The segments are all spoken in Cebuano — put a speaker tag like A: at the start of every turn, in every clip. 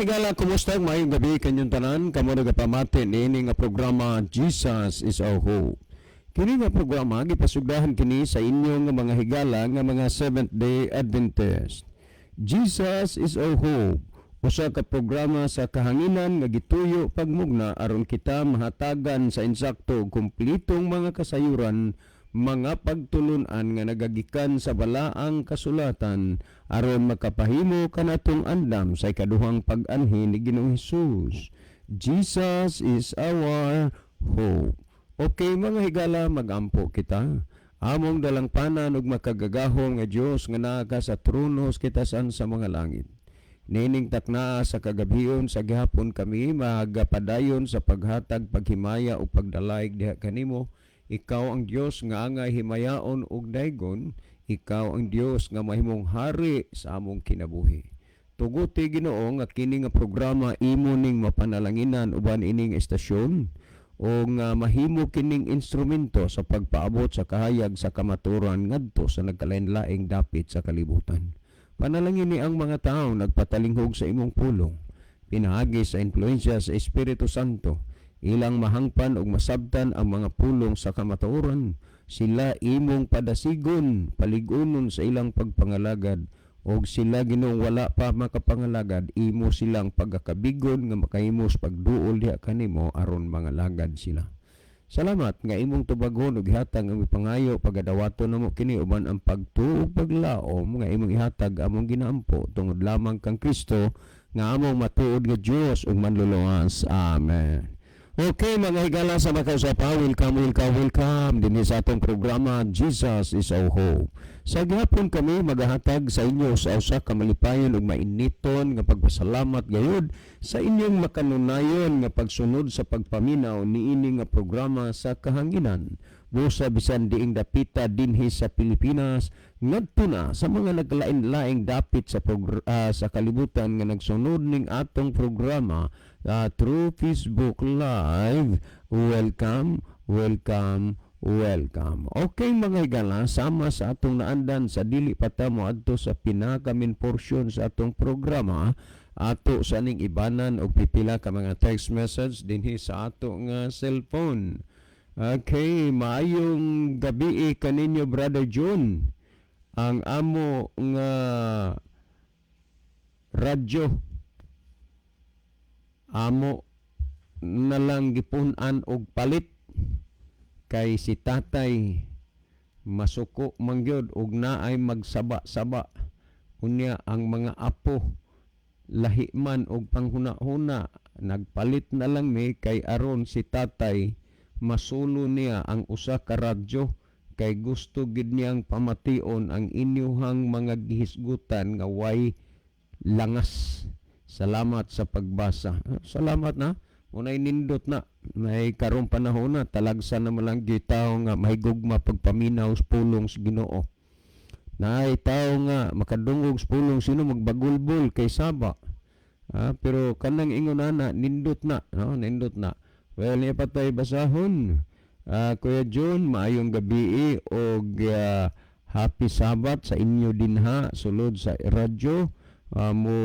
A: Higala, kumusta? Maayong gabi kanyong tanan. Kamo nagapamati niini nga programa, Jesus is Our Hope. Kini nga programa gipasugdahan kini sa inyong nga mga higala nga mga Seventh Day Adventist. Jesus is Our Hope. Usa ka programa sa kahanginan nga gituyo pagmugna aron kita mahatagan sa insakto ug kumplitong mga kasayuran, mga pagtulunan nga nagagikan sa balaang kasulatan aron makapahimo kanatong andam sa ikaduhang pag-anhi ni Ginoong Hesus. Jesus is our hope. Okay, mga higala, magampo kita. Among dalangpanan ug makagagahom nga Dios nga naa ka sa trono sa kitasan sa mga langit. Niining taknaa sa kagabhion sa gihapon, kami magapadayon sa paghatag paghimaya o pagdalayg diha kanimo. Ikaw ang Dios nga angay himayaon ug daygon. Ikaw ang Dios nga mahimong hari sa among kinabuhi. Tuguti, Ginoo, nga kini nga programa imo ning mapanalanginan uban ining estasyon o nga mahimo kining instrumento sa pagpaabot sa kahayag sa kamaturan ngadto sa nagkalain-laing dapit sa kalibutan. Panalangin ni ang mga tao nagpatalinghog sa imong pulong. Pinaagi sa impluensya sa Espiritu Santo, ilang mahangpan ug masabtan ang mga pulong sa kamatuoran. Sila imong padasigon, paligunon sa ilang pagpangalagad og sila, Ginoong wala pa makapangalagad, imo silang pagakabigon nga makahimos pagduol diha kanimo aron mangalagad sila. Salamat nga imong tubagon ug ihatag ang pangayo. Pagadawaton namo kini uban ang pagtuo ug paglaom nga imong ihatag among ginaampo tungod lamang kang Kristo nga among matuod nga Dios ug manluluwas. Amen. Okay, mga higala sa makausapa, welcome, welcome, welcome dinhi sa atong programa, Jesus is Our Hope. Sa gihapon kami magahatag sa inyo sa usa ka malipayon ug mainiton nga pagpasalamat gayud sa inyong makanunayon nga pagsunod sa pagpaminaw niini nga programa sa kahanginan. Busa bisan diing dapita dinhi sa Pilipinas ngadto na sa mga naglain-laing dapit sa kalibutan nga nagsunod ning atong programa through Facebook Live. Welcome, welcome, welcome. Okay, mga higala, sama sa atong naandan sa dili pa ta moadto sa pinaka main portion sa atong programa, ato sa ning ibanan og pipila ka mga text message dinhi sa ato nga cellphone. Okay, maayong gabi kaninyo, Brother John. Ang amo nga radyo amo na lang gipun-an og palit kay si tatay masuko mangyod og naay magsaba-saba. Unya ang mga apo lahi man og panghuna-huna. Nagpalit na lang mi kay aron si tatay masulo niya ang usa ka radyo kay gusto gid niyang pamation ang inyuhang mga gihisgutan nga way langas. Salamat sa pagbasa. Ah, salamat na. Unay nindot na. May karong panahon na talagsa na lang gyud tawo nga mahigugma pagpaminaw sa pulong sa Ginoo. Naay tao nga makadungog sa pulong sino magbagulbol kay saba. Ah, pero kanang ingon ana nindot na, no? Nindot na. Well, niya patay basahon. Ah, Kuya John, maayong gabi og happy Sabbath sa inyo dinha sulod sa radyo. Mo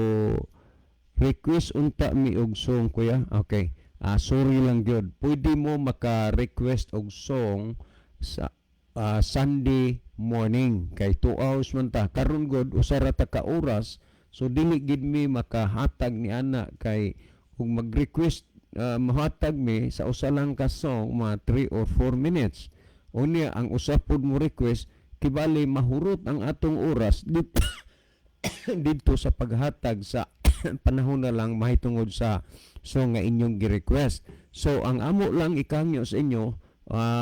A: request unta mi og song, kuya. Okay. Ah, sorry lang gyud. Pwede mo maka-request og song sa Sunday morning kay 2 hours man ta. Karon gud usa ra ta ka oras. So dili gid mi makahatag ni ana kay kung mag-request, mahatag mi sa usa lang ka song mga 3 or 4 minutes. Unya ang usa pud mo request, kibali mahurot ang atong oras dito didto sa paghatag sa panahon na lang mahitungod sa song nga inyong gi-request. So ang amo lang ikangyo sa inyo,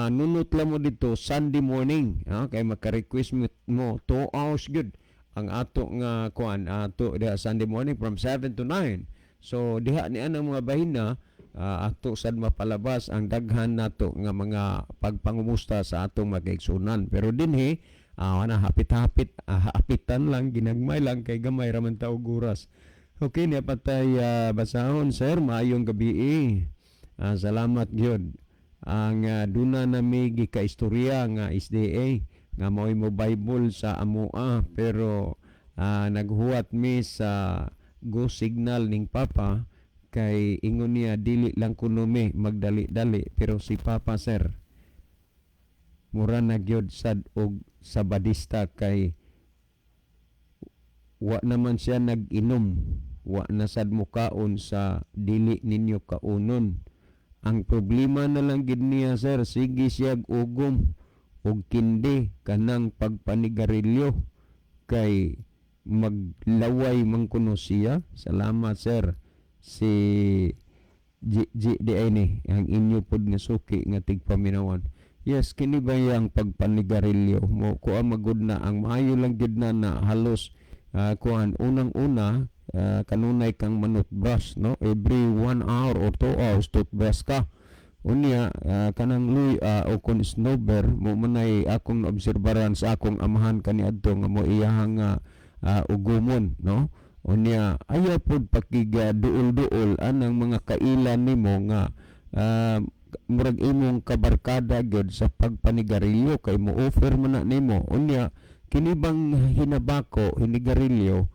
A: nunot lang mo dito Sunday morning, kay maka-request mo 2 hours good ang ato nga kuan ato diha Sunday morning from 7 to 9. So diha ni anang mga bahina, ato sad mapalabas ang daghan nato nga mga pagpangumusta sa atong mga kaigsunan. Pero dinhi ana hapit-hapit, hapitan lang, ginagmay lang kay gamay ra man ta og oras. Okay, niya patay basahon, sir, maayong gabi. Salamat gyud. Ang duna na mi gikaistorya nga SDA nga mao'y mo Bible sa amoa pero naghuwat mi sa Go signal ning papa kay ingon niya dili lang kuno mi magdali-dali, pero si papa, sir, mura na gyud sad og sabadista kay wa naman siya nag-inom, wa na sad mukaon sa dili ninyo kaunon. Ang problema na lang gid niya, sir, sige siya ugom og kindi kanang pagpanigarilyo kay maglaway man kuno siya. Salamat, sir. Si G G di ay ni ang inyo pod nga suki nga tigpaminawan. Yes, kini ba yang pagpanigarilyo mo kuha magud na ang maayo lang gid na na halos kuan unang-una, kanunay kang manutbrush, no? Every 1 hour or 2 hours toothbrush ka. Unya kanang luy o kon snowber mo manay akong naobserbaran sa akong amahan kaniadto nga mo iyahang ugumon, no? Unya ayaw pod pakiga duol-duol anang mga kailan nimo nga murag imong kabarkada gyud sa pagpanigarilyo kay mo offer man na nimo. Unya kini bang hinabako, hinigarilyo,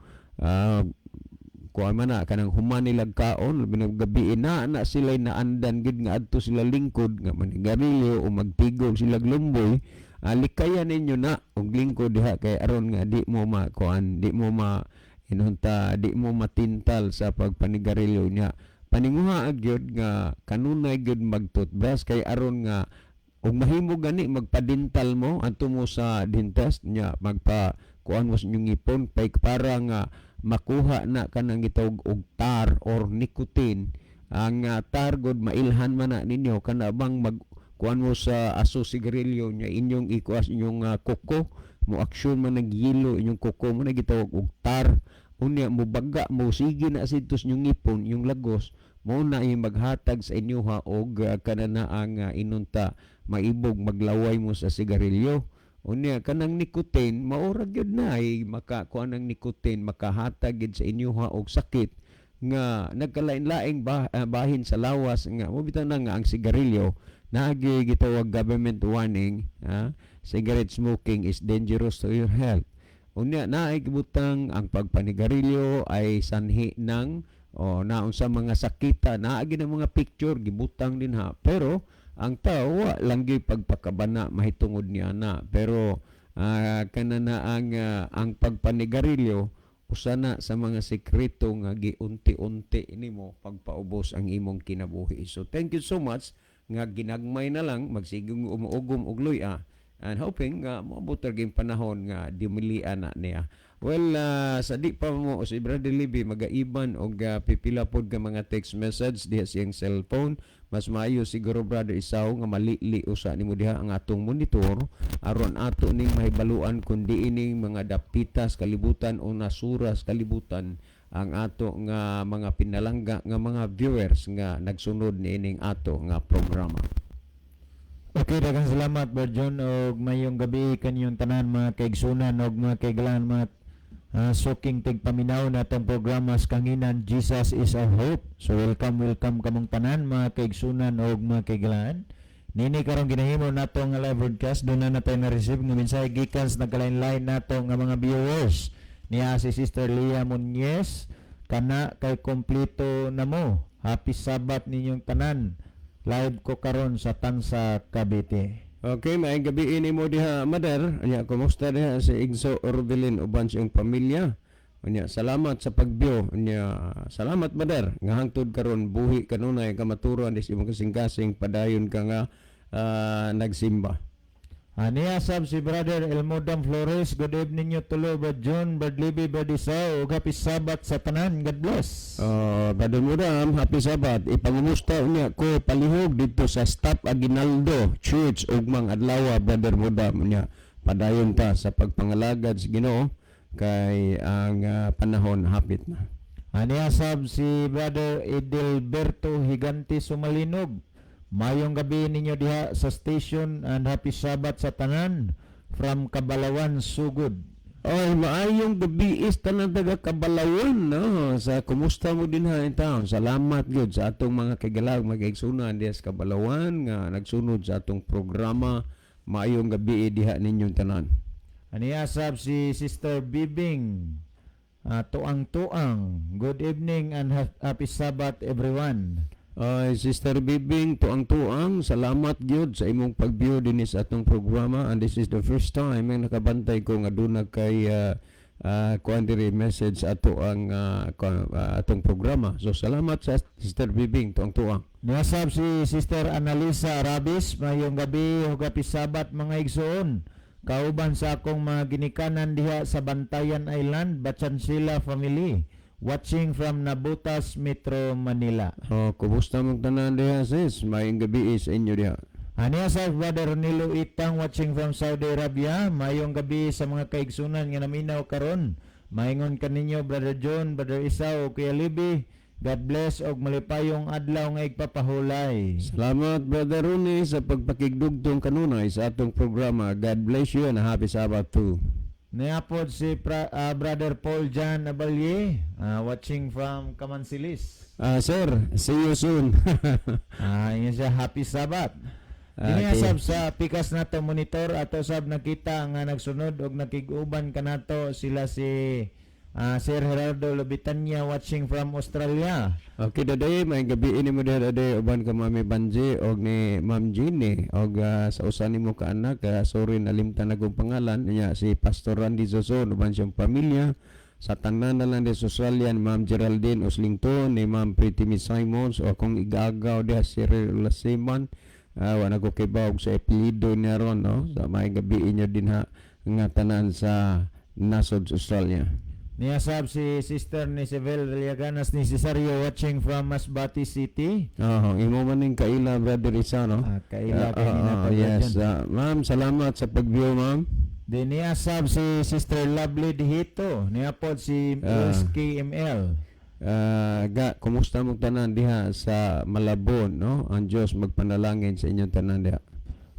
A: kuan man na kanang human nilag kaon labi na gabi na na sila naandan gid nga adto sila lingkod nga manigarilyo o magtigom sila lumboy. Likayan ninyo na og lingkod diha kay aron nga di mo ma kuan, di mo ma inunta, di mo matintal sa pagpanigarilyo niya. Paninguha gyud nga kanunay gyud mag-toothbrush kay aron nga ug mahimo gani magpadental mo, adto mo sa dentist nya magpa kuan mo sa inyong ngipon pay para nga makuha na kanang gitawag og tar or nicotine. Ang tar god mailhan man na ninyo kana bang mag kuan mo sa aso sigarilyo nya inyong ikuas inyong kuko, mo aksyon man nagyilo inyong kuko mo na gitawag og tar. Unya mo baga mo sige na sidto sa inyong ngipon, yung lagos mo na ay maghatag sa inyo ha og kanana ang inunta maibog maglaway mo sa sigarilyo. Unya kanang nicotine maura gyud na ay makakuan ang nicotine, makahatag gid sa inyo ha og sakit nga nagkalain-laing bahin sa lawas nga mo bitaw na nga ang sigarilyo naagi gitawag government warning, ha? Cigarette smoking is dangerous to your health. Unya naay gibutang ang pagpanigarilyo ay sanhi ng o naon sa mga sakita, naagi ng mga picture gibutang din ha, pero ang tao wa lang gyud pagpakabana mahitungod niya na. Pero kanana ang pagpanigarilyo usa na sa mga sekreto nga giunti-unti nimo pagpaubos ang imong kinabuhi. So thank you so much nga ginagmay na lang magsigong umuugom og luya and hoping nga moabot ra gyud panahon nga dimilian na niya. Well, sa di pa mo si Brother Libby magaiban og pipila pod ka mga text message diha siyang cellphone. Mas maayo siguro, Brother Isaw, nga malili usa nimo diha ang atong monitor aron ato ning mahibaluan kun diining mga dapitas kalibutan o nasuras kalibutan ang ato nga mga pinalangga nga mga viewers nga nagsunod niining ato nga programa.
B: Okay, daghang salamat, Brad John, og mayong gabi kaninyong tanan, mga kaigsunan og mga kaiglan, mga suking tigpaminaw na atong programa sa kanginan Jesus is Our Hope. So welcome, welcome kamong tanan, mga kaigsunan og mga kaiglan. Nini karong ginahimo nato nga live broadcast, doon na natay na-receive nga mensahe gikan sa nagkalain-lain nato nga mga viewers. Niya si Sister Leah Muñez, kana kay kompleto na mo. Happy Sabbath ninyong tanan. Live ko karon sa Tansa, Cavite.
A: Okay, maayong gabi ini mo diha, Mother. Anya, kumusta diha si Igso Orvelin uban sa iyong pamilya? Unya, salamat sa pag-view. Unya, salamat, Mother. Nga hangtod karon buhi kanunay kamaturan dis imong kasing-kasing, padayon ka nga nagsimba.
B: Aniya sab si Brother Elmodam Flores, good evening nyo tulo, Brad John, Brad Libby, Brad Isao, ug happy Sabbath sa tanan. God bless.
A: Brother Mudam, happy Sabbath. Ipangumusta unya ko palihog dito sa Stop Aguinaldo Church ugmang adlaw, Brother Mudam. Unya, padayon ta sa pagpangalagad sa Ginoo kay ang panahon hapit na.
B: Aniya sab si Brother Edelberto Higante Sumalinog. Mayong gabi ninyo diha sa station and happy Sabbath sa tanan from Kabalawan, Sugod.
A: Oy, maayong gabi is tanan taga Kabalawan, no? Sa kumusta mo din ha in town. Salamat gyud sa atong mga kaigalag magaigsunan diha sa Kabalawan nga nagsunod sa atong programa. Maayong gabi diha ninyong tanan.
B: Aniya sab si Sister Bibing. Tuang-tuang. Good evening and happy Sabbath, everyone.
A: Ay, Sister Bibing, tuang-tuang, salamat gyud sa imong pag-view dinhi sa atong programa, and this is the first time nga nakabantay ko nga duna kay kuan diri message ato ang atong programa. So salamat sa Sister Bibing, tuang-tuang.
B: Niasab si Sister Annalisa Arabis, "Mayong gabi ug happy Sabbath, mga igsoon. Kauban sa akong mga ginikanan diha sa Bantayan Island, Bachansila family. Watching from Navotas, Metro Manila."
A: Oh, kumusta mong tanan diha, sis? Maayong gabi sa inyo diha.
B: Aniya sa Brother Ronilo Itang, watching from Saudi Arabia. "Mayong gabi sa mga kaigsunan nga naminaw karon. Maingon kaninyo, Brother John, Brother Isaw, Kuya Libby. God bless og malipayong adlaw nga igpapahulay."
A: Salamat, Brother Ronnie, sa pagpakigdugtong kanunay sa atong programa. God bless you and happy Sabbath too.
B: Niapod si Brother Paul John Abalye, watching from Kamansilis.
A: Ah, sir, see you soon.
B: Ingon siya, "Happy Sabbath." Dini sab sa pikas nato monitor ato sab nakita nga nagsunod og nakig-uban kanato sila si Sir Gerardo Lobitanya, watching from Australia.
A: Okay, daday, may gabi ini mo diha, daday, uban ka Mami Banji og ni Ma'am Jeannie og sa usa nimo ka anak, sorry, nalimtan akong pangalan niya, si Pastor Randy Zoson uban siyang pamilya, sa tanan na lang di sa Australia, ni Ma'am Geraldine Oslington, ni Ma'am Pretty Miss Simons o akong igagaw diha si Lasiman, wa ko kibaw sa apelyido niya ron, no? Sa may gabi inyo din ha nga tanan sa nasod sa Australia.
B: Niyasab si Sister ni Sebel Villaganas ni Cesario, watching from Masbate City.
A: Oh, imo man ning kaila, Brother Isa, no?
B: Kaila kay ni nato.
A: Yes. Ma'am, salamat sa pag-view, ma'am.
B: Di niyasab si Sister Lovely Dihito. Niyapod si SKML.
A: Ga, kumusta mong tanan diha sa Malabon, no? Ang Diyos magpanalangin sa inyong tanan diha.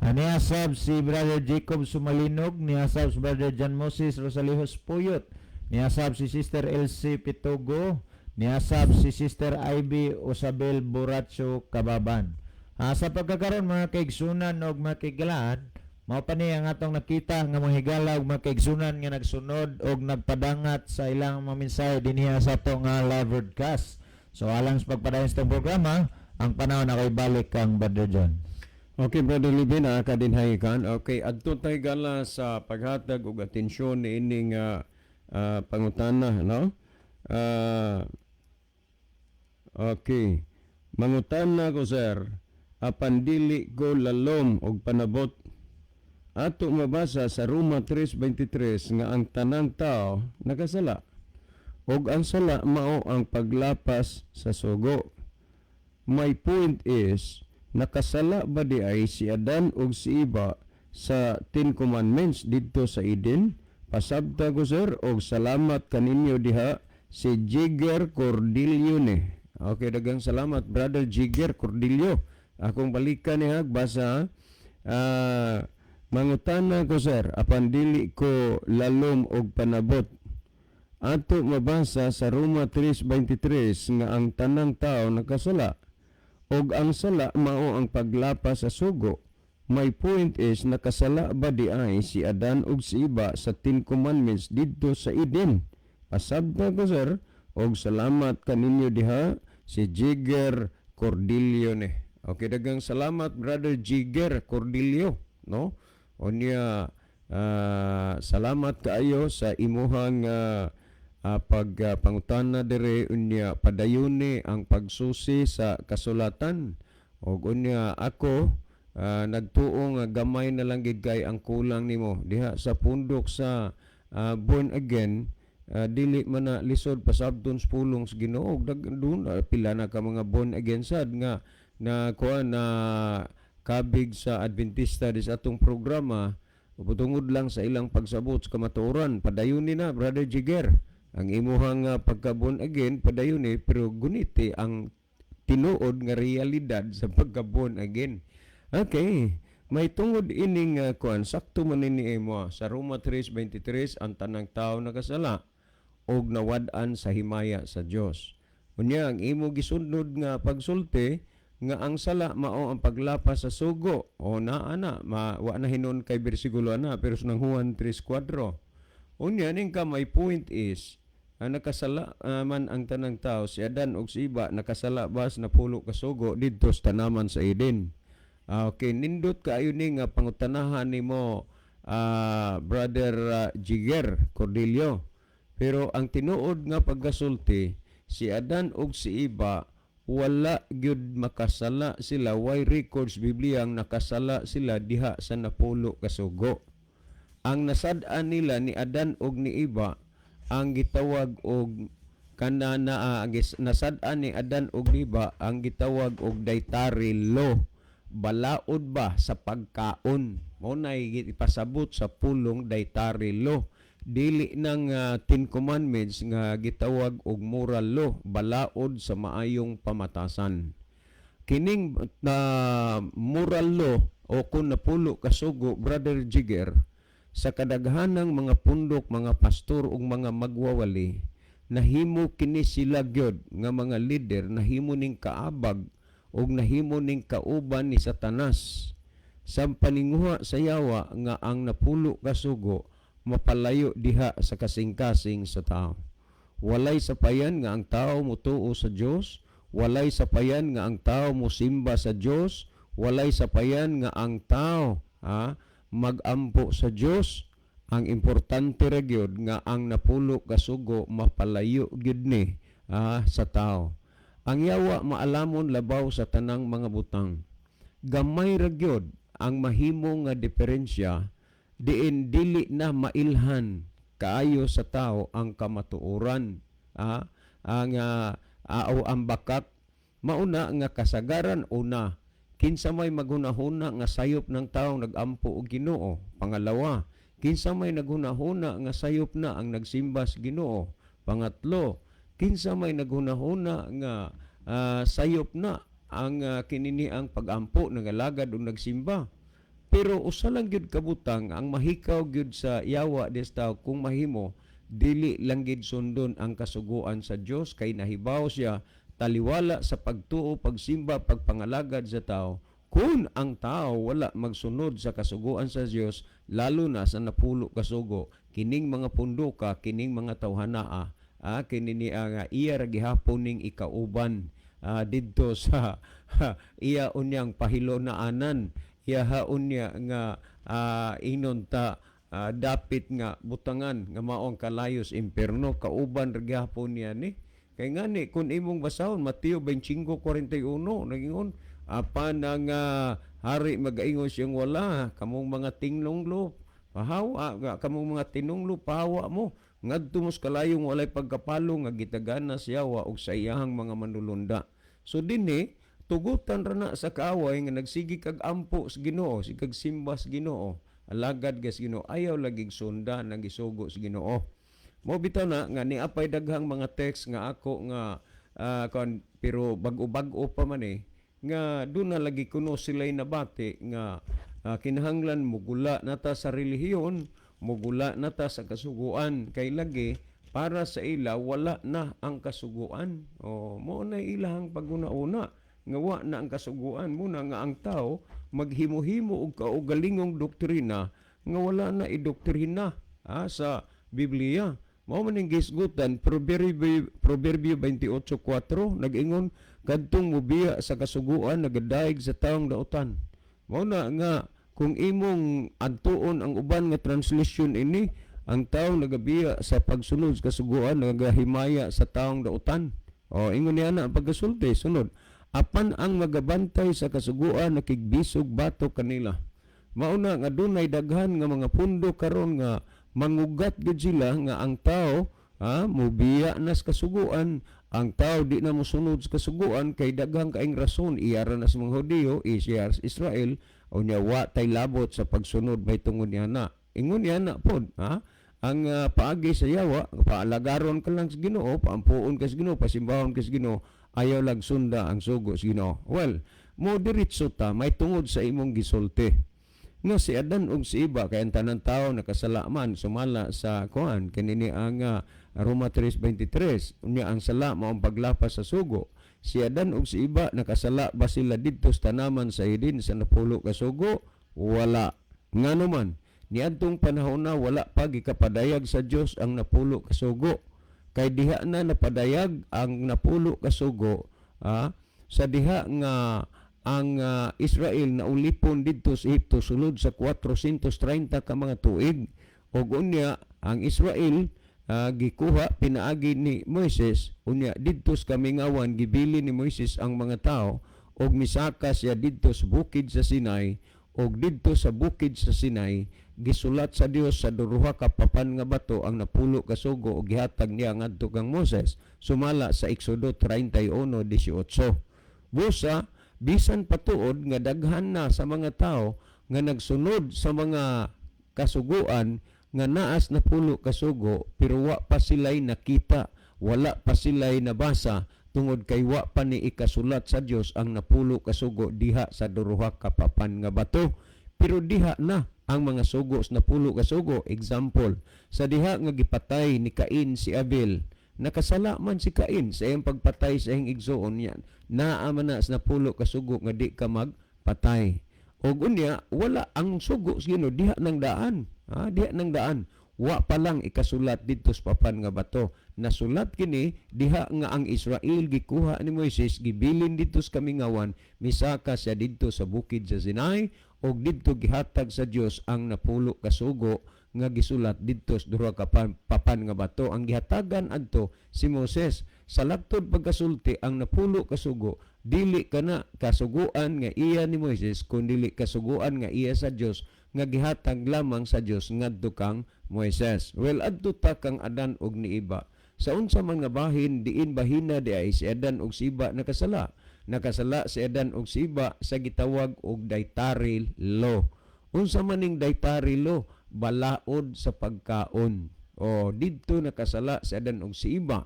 B: Niyasab si Brother Jacob Sumalinog, niyasab si Brother John Moses Rosalijos Puyot, niyasab si Sister Elsie Pitogo, niyasab si Sister Ivy Osabel Buracho Kababan. Sa pagkakaroon, mga kaigsunan og mga kaiglaan, mao pa ni ang atong nakita nga mga higala ug mga kaigsunan nga nagsunod og nagpadangat sa ilang mga mensahe dinhiha sa ato nga live broadcast. So alang sa pagpadayon sa itong programa, ang panahon ako'y balik kang Brother John.
A: Okay, Brother Libin, ka din kan. Okay, adto tay gala sa paghatag og atensyon ni ining pangutana, no? Okay. "Mangutana ko, sir, apan dili ko lalom og panabot. Ato mabasa sa Roma 3:23 nga ang tanang tao nakasala ug ang sala mao ang paglapas sa sugo. My point is, nakasala ba di ay si Adan ug si Eva sa Ten Commandments didto sa Eden? Pasabta ko, sir, og salamat kaninyo diha, si Jigger Cordillo ni." Okay, daghang salamat, Brother Jigger Cordillo. Akong balikan niya basa. "Mangutana ko, sir, apan dili ko lalom og panabot. Ato mabasa sa Roma 3:23 nga ang tanang tao nakasala ug ang sala mao ang paglapas sa sugo. My point is, nakasala ba di ay si Adan ug si Eva sa Ten Commandments didto sa Eden? Pasabta ko, sir, og salamat kaninyo diha, si Jigger Cordillo ni." Okay, daghang salamat, Brother Jigger Cordillo, no? Unya salamat kaayo sa imuhang pag pangutana dire. Unya padayuni ang pagsusi sa kasulatan og unya ako nagtuo nga gamay na lang gid kay ang kulang nimo diha sa pundok sa born again. Dili man na lisod pasabton sa pulong sa Ginoo. Dun pila na ka mga born again sad nga na kuan na kabig sa Adventista di sa atong programa tungod lang sa ilang pagsabot sa kamatuoran. Padayuni na, Brother Jigger, ang imuhang pagka born again, padayuni, pero guniti ang tinuod nga realidad sa pagka born again. Okay, may tungod ining kuan, sakto man ini imo sa Roma 3:23, ang tanang tao nakasala og nawad-an sa himaya sa Dios. Unya ang imo gisunod nga pagsulti nga ang sala mao ang paglapas sa sugo. O naa na ma, wa na hinon kay bersikulo ana, pero sa nang Juan 3:4. Unya ning ka, my point is Nakasala man ang tanang tao, si Adan ug si Iba nakasala ba sa napulo ka sugo didto sa tanaman sa Eden? Okay, nindot kaayo ni nga pangutanahan nimo, Brother Jiger Cordillo. Pero ang tinuod nga pagkasulti, si Adan ug si Iba wala gyud makasala sila, way records Biblia ang nakasala sila diha sa napulo ka sugo. Ang nasad-an nila ni Adan ug ni Iba ang gitawag og kana na nasad-an ni Adan ug ni Iba ang gitawag og dietary law, balaod ba sa pagkaon. Mao nay ipasabot sa pulong dietary law, dili nang Ten Commandments nga gitawag og moral law, balaod sa maayong pamatasan. Kining na moral law o kung napulo kasugo, Brother Jigger, sa kadaghanang mga pundok, mga pastor ug mga magwawali, nahimo kini sila gyud nga mga leader, nahimo ning kaabag ug nahimo ning kauban ni Satanas sa paninguha sa yawa nga ang napulo kasugo mapalayo diha sa kasing-kasing sa tao. Walay sapayan nga ang tao motuo sa Dios, walay sapayan nga ang tao mosimba sa Dios, walay sapayan nga ang tao magampo sa Dios. Ang importante ra gyud nga ang napulo kasugo mapalayo gyud ni sa tao. Ang yawa maalamon labaw sa tanang mga butang. Gamay ra gyud ang mahimo nga diferensya diin dili na mailhan kaayo sa tao ang kamatuoran, ang o ang bakak. Mauna nga kasagaran, una, kinsa may maghunahuna nga sayop ng tao nagampo og Ginoo? Pangalawa, kinsa may naghunahuna nga sayop na ang nagsimba sa Ginoo? Pangatlo, kinsa may naghunahuna nga sayop na ang kinini ang pagampo, nagalagad o nagsimba? Pero usa lang gyud kabutang ang mahikaw gyud sa yawa des tao, kung mahimo dili lang gyud sundon ang kasuguan sa Dios, kay nahibaw siya taliwala sa pagtuo, pagsimba, pagpangalagad sa tao. Kung ang tao wala magsunod sa kasuguan sa Dios, lalo na sa napulo kasugo, kining mga punduka, kining mga tawhanaa, kini ni nga iya ra gihapon ning ikauban didto sa iya unyang pahilonaanan, iya unya nga ingnon ta dapit nga butangan nga mao ang kalayos impierno, kauban ra gihapon niya ni. Kay ngani, kung imong basahon Mateo 25:41, nagingon apan ang hari magaingon siyang wala, "Kamong mga tinglonglo, pahawa kamong mga tinunglo, pahawa mo ngadto mo sa kalayong walay pagkapalo nga gitagana sa yawa ug sa iyahang mga manulunda." So dinhi tugutan ra na sa kaaway nga nagsige kag ampo sa Ginoo, sige kag simba sa Ginoo, alagad ka sa Ginoo, ayaw laging sunda nang gisugo sa Ginoo. Mo bitaw na nga niapay daghang mga text nga ako nga kon, pero bag-o-bag-o pa man eh, nga doon na lagi kuno sila'y nabati nga kinahanglan mugula na ta sa relihiyon, mugula na ta sa kasuguan, kay lagi para sa ila wala na ang kasuguan. O mo na ilahang paguna-una nga wa na ang kasuguan, muna nga ang tao maghimo-himo og kaugalingong doktrina nga wala na idoktrina sa Biblia. Mao man ning gisgutan Proverbio 28:4, nag-ingon, "Kadtong mubiya sa kasuguan nagadayeg sa taong dautan." Mao na nga kung imong adtuon ang uban nga translation ini, ang taong nagabiya sa pagsunod sa kasuguan nagahimaya sa taong dautan. O ingon niya na ang pagkasulti sunod, "Apan ang magabantay sa kasuguan nakigbisog batok kanila." Mauna nga dunay daghan nga mga pundo karon nga mangugat gid sila nga ang tao mubiya na sa kasuguan, ang tao di na mosunod sa kasuguan kay daghang kaing rason, iyara na sa mga Hudiyo, iya sa Israel, unya wa tay labot sa pagsunod may tungod niya na. Ingon niya na pod, ha? Ang paagi sa yawa, paalagaron ka lang sa Ginoo, paampuon ka sa Ginoo, pasimbahon ka sa Ginoo, ayaw lang sunda ang sugo sa Ginoo. Well, mo diretso ta may tungod sa imong gisulti nga si Adan ug si Iba, kay ang tanan tao nakasala man sumala sa kuan kanini ang Roma 3:23. Unya ang sala mao ang paglapas sa sugo. Si Adan ug si Iba, nakasala ba sila didto sa tanaman sa Eden sa napulo ka sugo? Wala. Ngano man niadtong panahon na wala pa gikapadayag sa Dios ang napulo ka sugo. Kay diha na napadayag ang 10 ka sugo, sa diha nga ang Israel na ulipon didto sa Ehipto sulod sa 430 ka mga tuig. Ug unya ang Israel gikuha pinaagi ni Moises. Unya didto sa kamingawan gibili ni Moises ang mga tao ug misaka siya didto sa bukid sa Sinai, ug didto sa bukid sa Sinai gisulat sa Dios sa duha ka papan nga bato ang 10 ka sugo ug gihatag niya ngadto kang Moses sumala sa Exodo 31:18. Busa bisan patuod nga daghan na sa mga tao nga nagsunod sa mga kasuguan nga naas 10 ka sugo, pero wa pa sila'y nakita, wala pa sila'y nabasa tungod kay wa pa ni ikasulat sa Dios ang 10 ka sugo diha sa duha ka papan nga bato. Pero diha na ang mga sugo sa 10 ka sugo. Example, sa diha nga gipatay ni Cain si Abel, nakasala man si Cain sa iyang pagpatay sa iyang igsoon. Yan naa man na sa 10 ka sugo nga di ka magpatay. Og unya wala ang sugo sa Ginoo diha nang daan, ha, diha nang daan, wa pa lang ikasulat didto sa papan nga bato. Nasulat kini diha nga ang Israel gikuha ni Moises, gibilin didto sa kamingawan, misaka siya didto sa bukid sa Sinai ug didto gihatag sa Dios ang 10 ka sugo nga gisulat didto sa duha ka papan nga bato. Ang gihatagan adto si Moses sa laktod pagkasulti ang 10 ka sugo, dili kana kasuguan nga iya ni Moises, kun dili kasuguan nga iya sa Dios nga gihatag lamang sa Dios ngadto kang Moises. Well, adto ta kang Adan og ni Eva. Sa unsa man nga bahin, diin bahina di ay si Adan og si Eva nakasala? Nakasala si Adan og si Eva sa gitawag og dietary law. Unsa man ning dietary law? Balaod sa pagkaon. O didto nakasala si Adan og si Eva.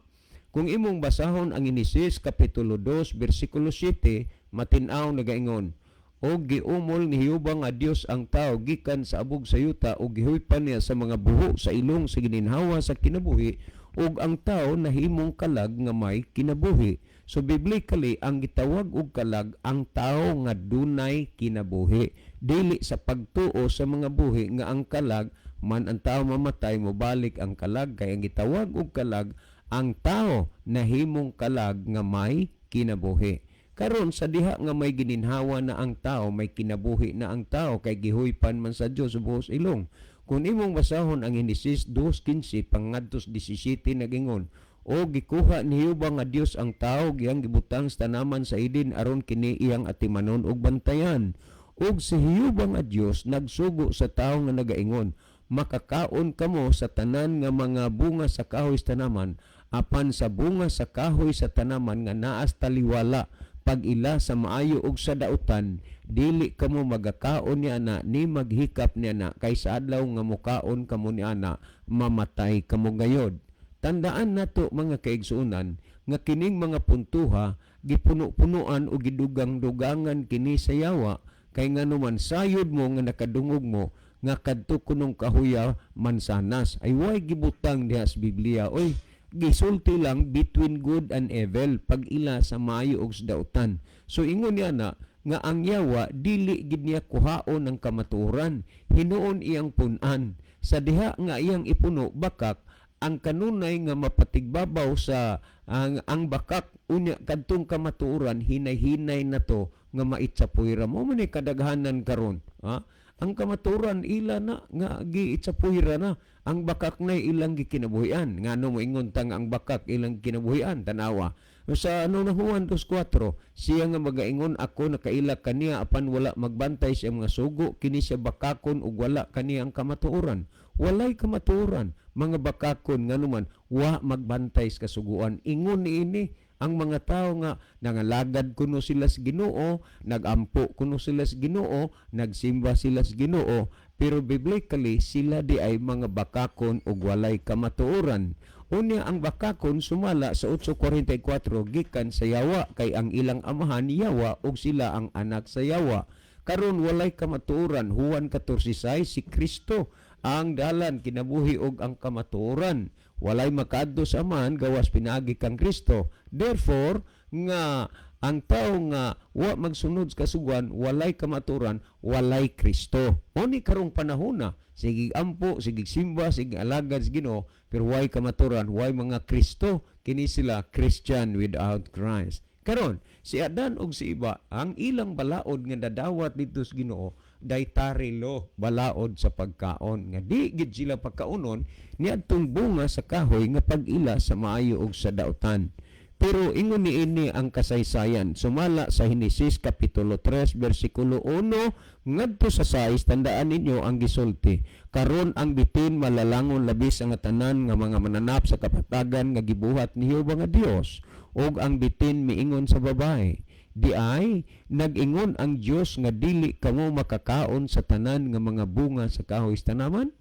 A: Kung imong basahon ang Genesis kapitulo 2 bersikulo 7, matin-aw nagaingon, "Og giumol ni Jehova nga Dios ang tao gikan sa abog sa yuta ug gihuypan niya sa mga buho sa ilong sa gininhawa sa kinabuhi, ug ang tao nahimong kalag nga may kinabuhi." So biblically, ang gitawag og kalag ang tao nga dunay kinabuhi. Dili sa pagtuo sa mga buhi nga ang kalag man ang tao mamatay mobalik ang kalag, kay ang gitawag og kalag ang tao nahimong kalag nga may kinabuhi. Karon sa diha nga may gininhawa na ang tao, may kinabuhi na ang tao kay gihuypan man sa Dios buhos ilong. Kung imong basahon ang Genesis 2:15 pangadtos 17, nagingon, "O gikuha ni Jehova nga Dios ang tao, giyang gibutang sa tanaman sa Eden aron kini iyang atimanon ug bantayan. Ug si Jehova nga Dios nagsugo sa tao nga nagaingon, 'Makakaon kamo sa tanan nga mga bunga sa kahoy sa tanaman, apan sa bunga sa kahoy sa tanaman nga naas taliwala pag-ila sa maayo ug sa dautan, dili kamo magakaon niana ni maghikap niana, kay sa adlaw nga mukaon kamo niana mamatay kamo gayod.'" Tandaan nato, mga kaigsuonan, nga kining mga puntuha gipuno-punuan o gidugang-dugangan kini sa yawa, kay ngano man sayod mo nga nakadungog mo nga kadto kunong kahuya mansanas ay way gibutang diha sa Biblia oy. Gisulti lang between good and evil, pag-ila sa maayo ug sa dautan. So ingon niya na nga ang yawa dili gid niya kuhaon ang kamatuoran, hinuon iyang punan. Sa diha nga iyang ipuno bakak, ang kanunay nga mapatigbabaw sa ang bakak, unya kadtong kamatuoran hinay-hinay na to nga maitsapuy ra mo. Man ni kadaghanan karon, ha? Ang kamatuoran ila na nga giitsapuy ra na, ang bakak na ilang gikinabuhian. Ngano moingon tang ang bakak ilang kinabuhian? Tanawa sa ano na Juan 2:4, "Siya nga magaingon, 'Ako nakaila kaniya,' apan wala magbantay sa mga sugo, kini siya bakakon ug wala kaniya ang kamatuoran." Walay kamatuoran mga bakakon nganuman wa magbantay sa kasuguan. Ingon niini ang mga tao nga nangalagad kuno sila sa Ginoo, nagampo kuno sila sa Ginoo, nagsimba sila sa Ginoo, pero biblically sila di ay mga bakakon ug walay kamatuoran. Unya ang bakakon sumala sa 8:44 gikan sa yawa, kay ang ilang amahan yawa ug sila ang anak sa yawa. Karon walay kamatuoran. Juan 14:6, si Kristo ang dalan, kinabuhi ug ang kamatuoran. Walay makaadto sa Amahan gawas pinaagi kang Kristo. Therefore nga Ang tao nga wa magsunod sa kasuguan, walay kamaturan, walay Kristo. Mao ni karong panahona, sige ampo, sige simba, sige alagad sa Ginoo, pero way kamaturan, way mga Kristo, kini sila Christian without Christ. Karon, si Adan ug si Eva, ang ilang balaod nga dadawat didto sa Ginoo, dietary law, balaod sa pagkaon nga di gid sila pagkaonon niadtong bunga sa kahoy nga pag-ila sa maayo ug sa dautan. Pero ingon niini ang kasaysayan sumala sa Henesis kapitulo 3 bersikulo 1 ngadto sa 6. Tandaan ninyo ang gisulti: "Karon ang bitin malalangon labis ang tanan nga mga mananap sa kapatagan nga gibuhat ni Jehova nga Dios. Ug ang bitin miingon sa babae, 'Diay nag-ingon ang Dios nga dili kamo makakaon sa tanan nga mga bunga sa kahoy sa tanaman?'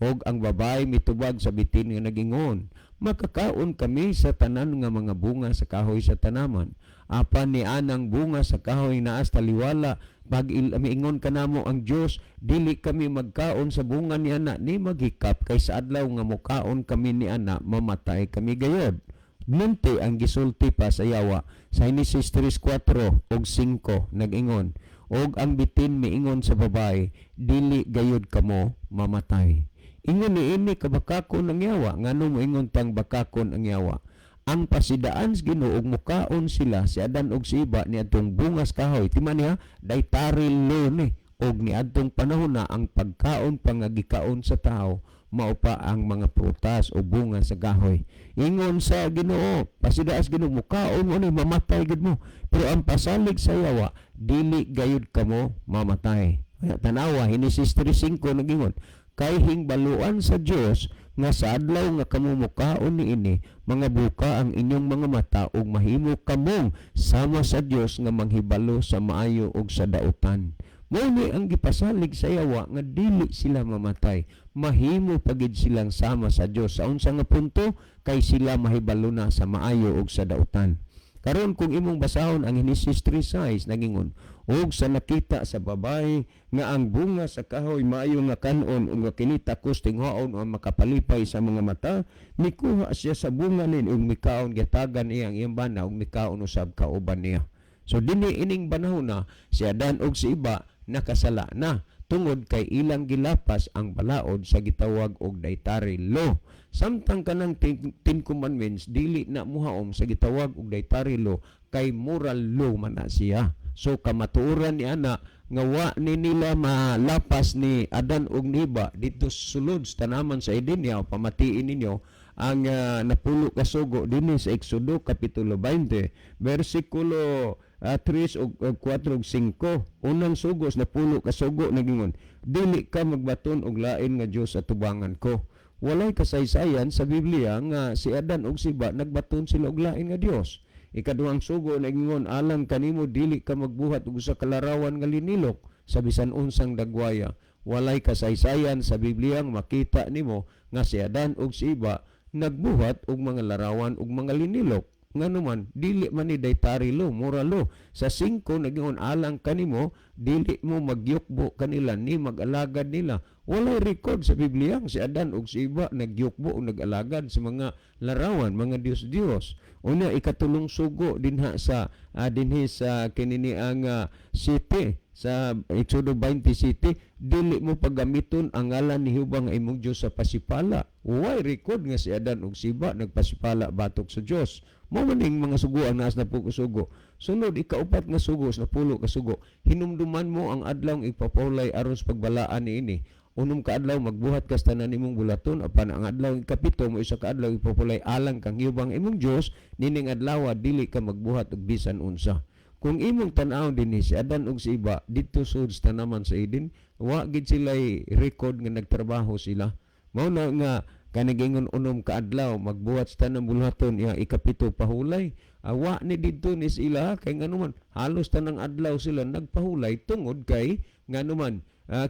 A: Ug ang babae mitubag sa bitin nga nagingon, 'Makakaon kami sa tanan nga mga bunga sa kahoy sa tanaman. Apan ni anang bunga sa kahoy naa sa taliwala, pag miingon kanamo ang Dios, dili kami magkaon sa bunga ni ana ni maghikap, kay sa adlaw nga mukaon kami ni ana, mamatay kami gayod.'" Nunti ang gisulti pa sa yawa sa Genesis 3:4 ug 5, nag-ingon, "Og ang bitin miingon sa babae, 'Dili gayud kamo mamatay.'" Ingon niini kabakakon ang yawa. Ngano moingon tang bakakon ang yawa? Ang pasidaan sa Ginoo ug mukaon sila si Adan ug si Eva niadtong bungas kahoy. Tima niya, dietary law ni, og niadtong panahon na ang pagkaon pa nga gikaon sa tao mao pa ang mga prutas o bunga sa kahoy. Ingon sa Ginoo, pasidaas Ginoo, mukaon mo ni, mamatay gid mo. Pero ang pasalig sa yawa, "Dili gayud kamo mamatay." Kaya tanawa Henesis 3:5, nagingon, "Kay hingbaluan sa Dios nga sa adlaw nga kamo mukaon niini, mga buka ang inyong mga mata ug mahimo kamong sama sa Dios nga manghibalo sa maayo ug sa dautan." Mao ni ang gipasalig sa yawa nga dili sila mamatay. Mahimo pagid silang sama sa Dios. Sa unsa nga punto? Kay sila mahibalo na sa maayo ug sa dautan. Karon, kung imong basahon ang Genesis 3:6, nagingon, "Ug sa nakita sa babae nga ang bunga sa kahoy maayo nga kanon ug nga kini takos tinghaon o makapalipay sa mga mata, mikuha siya sa bunga nin ug mikaon. Gitagan niya ang iyang bana ug mikaon usab kauban niya." So dinhi ining panahon na si Adan ug si Eva nakasala na tungod kay ilang gilapas ang balaod sa gitawag og dietary law. Samtang kanang Ten Commandments dili na muhaom sa gitawag og dietary law kay moral law man na siya. So kamatuoran ni ana nga wa ni nila malapas ni Adan ug ni Eva didto sulod sa tanaman sa Eden niya. Pamatiin ninyo ang napulo ka sugo dinhi sa Exodo kapitulo 20 bersikulo 3 ug 4 ug 5. Unang sugo sa napulo ka sugo nagingon, "Dili ka magbaton og lain nga Dios sa tubangan ko." Walay kasaysayan sa Biblia nga si Adan ug si Eva nagbaton sila og lain nga Dios. Ikaduhang sugo nagingon, "Alang kanimo, dili ka magbuhat og usa ka larawan nga linilok sa bisan unsang dagwaya." Walay kasaysayan sa Biblia nga makita nimo nga si Adan ug si Eva nagbuhat og mga larawan ug mga linilok. Nganuman dili man ni dietary law, moral law. Sa 5 nagingon, "Alang kanimo, dili mo magyukbo kanila ni mag-alagad nila." Walay record sa Biblia si Adan ug si Eva nagyukbo o nag-alagad sa mga larawan, mga Dios-Dios. Unya ikatulong sugo dinha sa dinhi sa kinini ang city sa Exodo 20 city, "Dili mo paggamiton ang ngalan ni Jehova nga imong Dios sa pasipala." Way record nga si Adan ug si Eva nagpasipala batok sa Dios. Mao man ning mga sugoan naas napulo ka sugo. Sunod, ikaupat nga sugo sa napulo ka sugo, "Hinumduman mo ang adlaw ipapahulay aron sa pagbalaan niini. 6 ka adlaw magbuhat ka sa tanan nimong bulaton, apan ang adlaw ikapito mo isa ka adlaw ipapahulay alang kang Jehova ang imong Dios. Nining adlaw dili ka magbuhat og bisan unsa." Kung imong tan-awon dinhi si Adan ug si Eva didto sud sa tanaman sa Eden, wa gid sila record nga nagtrabaho sila. Mao na nga kanigingon 6 ka adlaw magbuhat sa tanang buluhaton, iya ikapito pahulay. Awa ni didto ni sila kay nganuman halos tanang adlaw sila nagpahulay tungod kay nganuman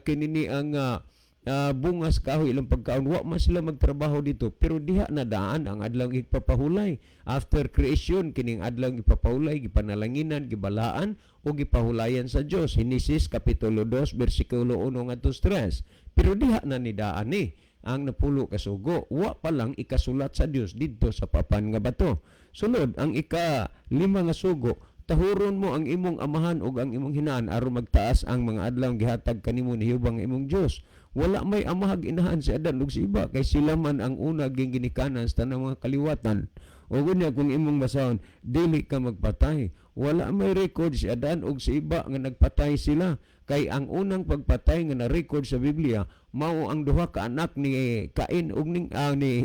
A: kinini ang bunga sa kahoy ilang pagkaon, wa man sila magtrabaho dito. Pero diha na daan ang adlaw ipapahulay after creation. Kining adlaw ipapahulay, gipanalanginan, gibalaan o gipahulayan sa Dios, Henesis kapitulo 2 bersikulo 1 ngadto 3. Pero diha na ni daan ni ang napulo ka sugo, wa pa lang ikasulat sa Dios didto sa papan nga bato. Sunod, ang ika lima nga sugo, Tahuron mo ang imong amahan ug ang imong hinaan aron magtaas ang mga adlaw gihatag kanimo ni Jehova nga imong Dios. Wala may amahag inahan si Adan ug si Iba kay sila man ang una ging ginikanan sa tanang mga kaliwatan. O unya kung imong basahon, dili ka magpatay. Wala may record si Adan ug si Iba nga nagpatay sila kay ang unang pagpatay nga na-record sa Biblia mao ang duha ka anak ni Cain ug ni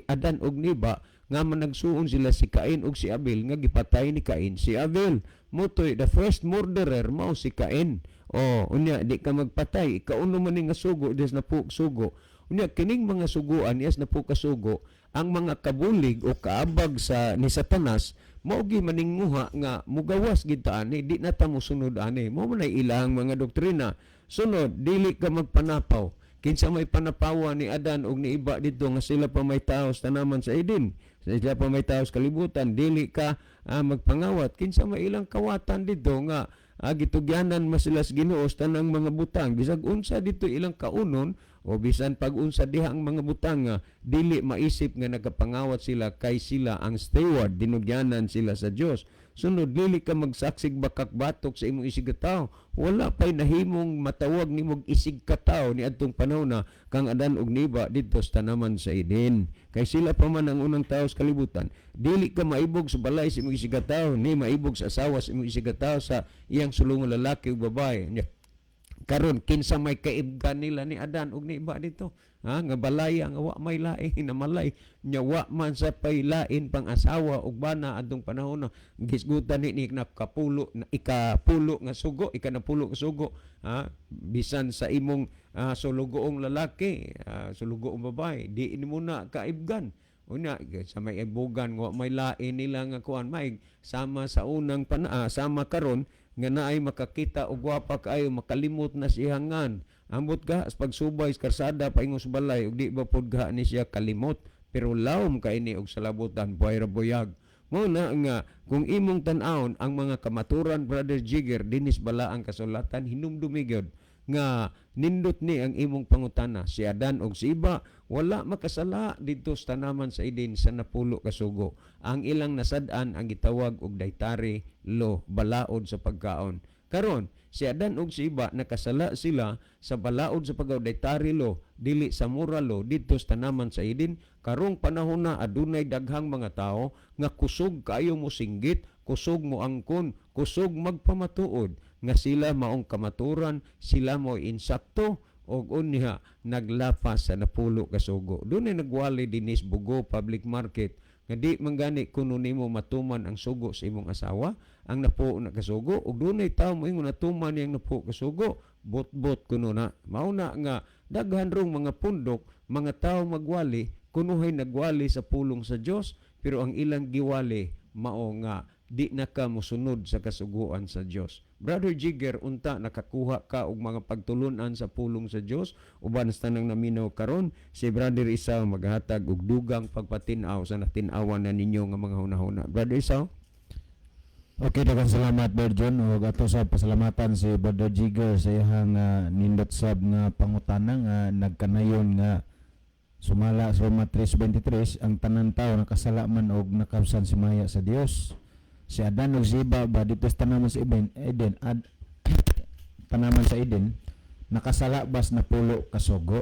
A: Adan ug ni Iba nga managsuon sila, si Cain ug si Abel, nga gipatay ni Cain si Abel. Motoy the first murderer mao si Cain. O unya, di ka magpatay, kauno man ni nga sugo des na po sugo. Unya kining mga suguan yes na po kasugo, ang mga kabulig o kaabag sa ni Satanas mao gi maninguha nga mugawas gid ta ani, di na ta mosunod ani. Mao man ay ilang mga doktrina. Sunod, dili ka magpanapaw. Kinsa may panapawa ni Adan ug ni Iba didto nga sila pa may tao sa tanaman sa Eden, sila pa may tao sa kalibutan? Dili ka magpangawat. Kinsa may ilang kawatan didto nga gitugyanan man sila sa Ginoo sa tanang mga butang? Bisag unsa dito ilang kaunon o bisan pag-unsa diha ang mga butang nga dili maisip nga nagapangawat sila kay sila ang steward, dinugyanan sila sa Dios. Sunod, dili ka magsaksig bakak batok sa imong isig katawo. Wala pay nahimong matawag nimong isig katawo ni adtong panahon na kang Adan ug Niba didto sa tanaman sa Eden kay sila pa man ang unang tao sa kalibutan. Dili ka maibog sa balay sa imong isig katawo, ni maibog sa asawa sa imong isig katawo, sa iyang sulungan lalaki ug babae. Nya, karon kinsa may kaibgan nila ni Adan ug ni Iba dito? Ha, nga balaya nga wa may lain na malay nya, wa man sa paylain pang asawa ug bana adtong panahon na gisgutan ni na kapulo na ikapulo nga sugo, ikanapulo nga sugo, ha, bisan sa imong sulugoong lalaki, sulugoong babae, di nimo na kaibgan. Unya sa may ibugan nga wa may lain nila nga kuan, may sama sa unang sama karon nga naay makakita og gwapa kaayo, makalimot na siyangan. Ambot ka sa pagsubay sa karsada paingon sa balay ug di ba pod ga ni siya kalimot, pero lawom kay ni og salabutan, buhay ra buyag. Mo na nga kung imong tan-awon ang mga kamaturan, Brother Jigger, dinis bala ang kasulatan, hinumdumi gyud nga nindot ni ang imong pangutana. Si Adan og si Iba wala makasala didto sa tanaman sa Eden sa napulo ka sugo. Ang ilang nasad-an ang gitawag og dietary law, balaod sa pagkaon. Karon si Adan og si Iba nakasala sila sa balaod sa pagkaon, dietary law, dili sa moral law, didto sa tanaman sa Eden. Karong panahon na adunay daghang mga tawo nga kusog kaayo mo singgit, kusog mo angkon, kusog magpamatuod nga sila maong kamaturan, sila mo insakto, og unya naglapas sa napulo ka sugo. Dunay nagwali dinis Bugo Public Market nga di man gani kuno nimo matuman ang sugo sa imong asawa, ang napuo na kasugo, ug dunay tawo moingon natuman niyang napuo kasugo, bot-bot kuno na. Mao na nga daghan rong mga pundok, mga tawo magwali, kunuhay nagwali sa pulong sa Dios, pero ang ilang giwali mao nga di na ka mosunod sa kasuguan sa Dios. Brother Jigger, unta nakakuha ka og mga pagtulunan sa pulong sa Dios uban sa tanang naminaw karon. Si Brother Isaw maghatag og dugang pagpatin-aw sa natin-awan na ninyo nga mga hunahuna. Brother Isaw?
B: Okay, daghang salamat, Brother John, ug ato sa pasalamatan si Brother Jigger sa iyang nindot sab nga pangutana nga nagkanayon nga sumala sa Roma 3:23, ang tanan tawo nakasala man og nakabsan si maya sa Dios. Si Adan ug si Eva ba dito sa tanaman sa Eden, tanaman sa Eden, nakasala bas napulo kasugo?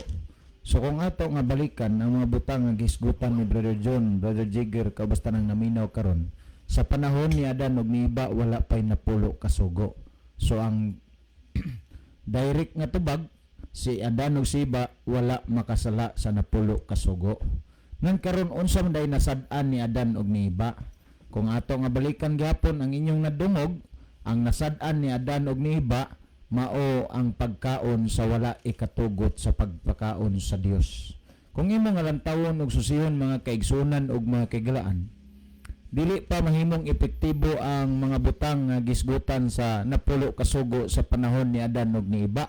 B: So kung ato nga balikan ang mga butang nga gisgutan ni Brother John, Brother Jigger, kabasta nang naminaw karon, sa panahon ni Adan ug ni Eva wala pay napulo kasugo. So ang direct nga tubag, si Adan ug si Eva wala makasala sa napulo kasugo. Ngan karon, unsa man day nasad-an ni Adan ug ni Eva? Kung ato nga balikan gyapon ang inyong nadungog, ang nasad-an ni Adan ug ni Eva mao ang pagkaon sa wala ikatugot sa pagpakaon sa Dios. Kung imo nga lantawon ug susihon, mga kaigsunan ug mga kaigalaan, dili pa mahimong epektibo ang mga butang nga gisgutan sa napulo kasugo sa panahon ni Adan ug ni Eva.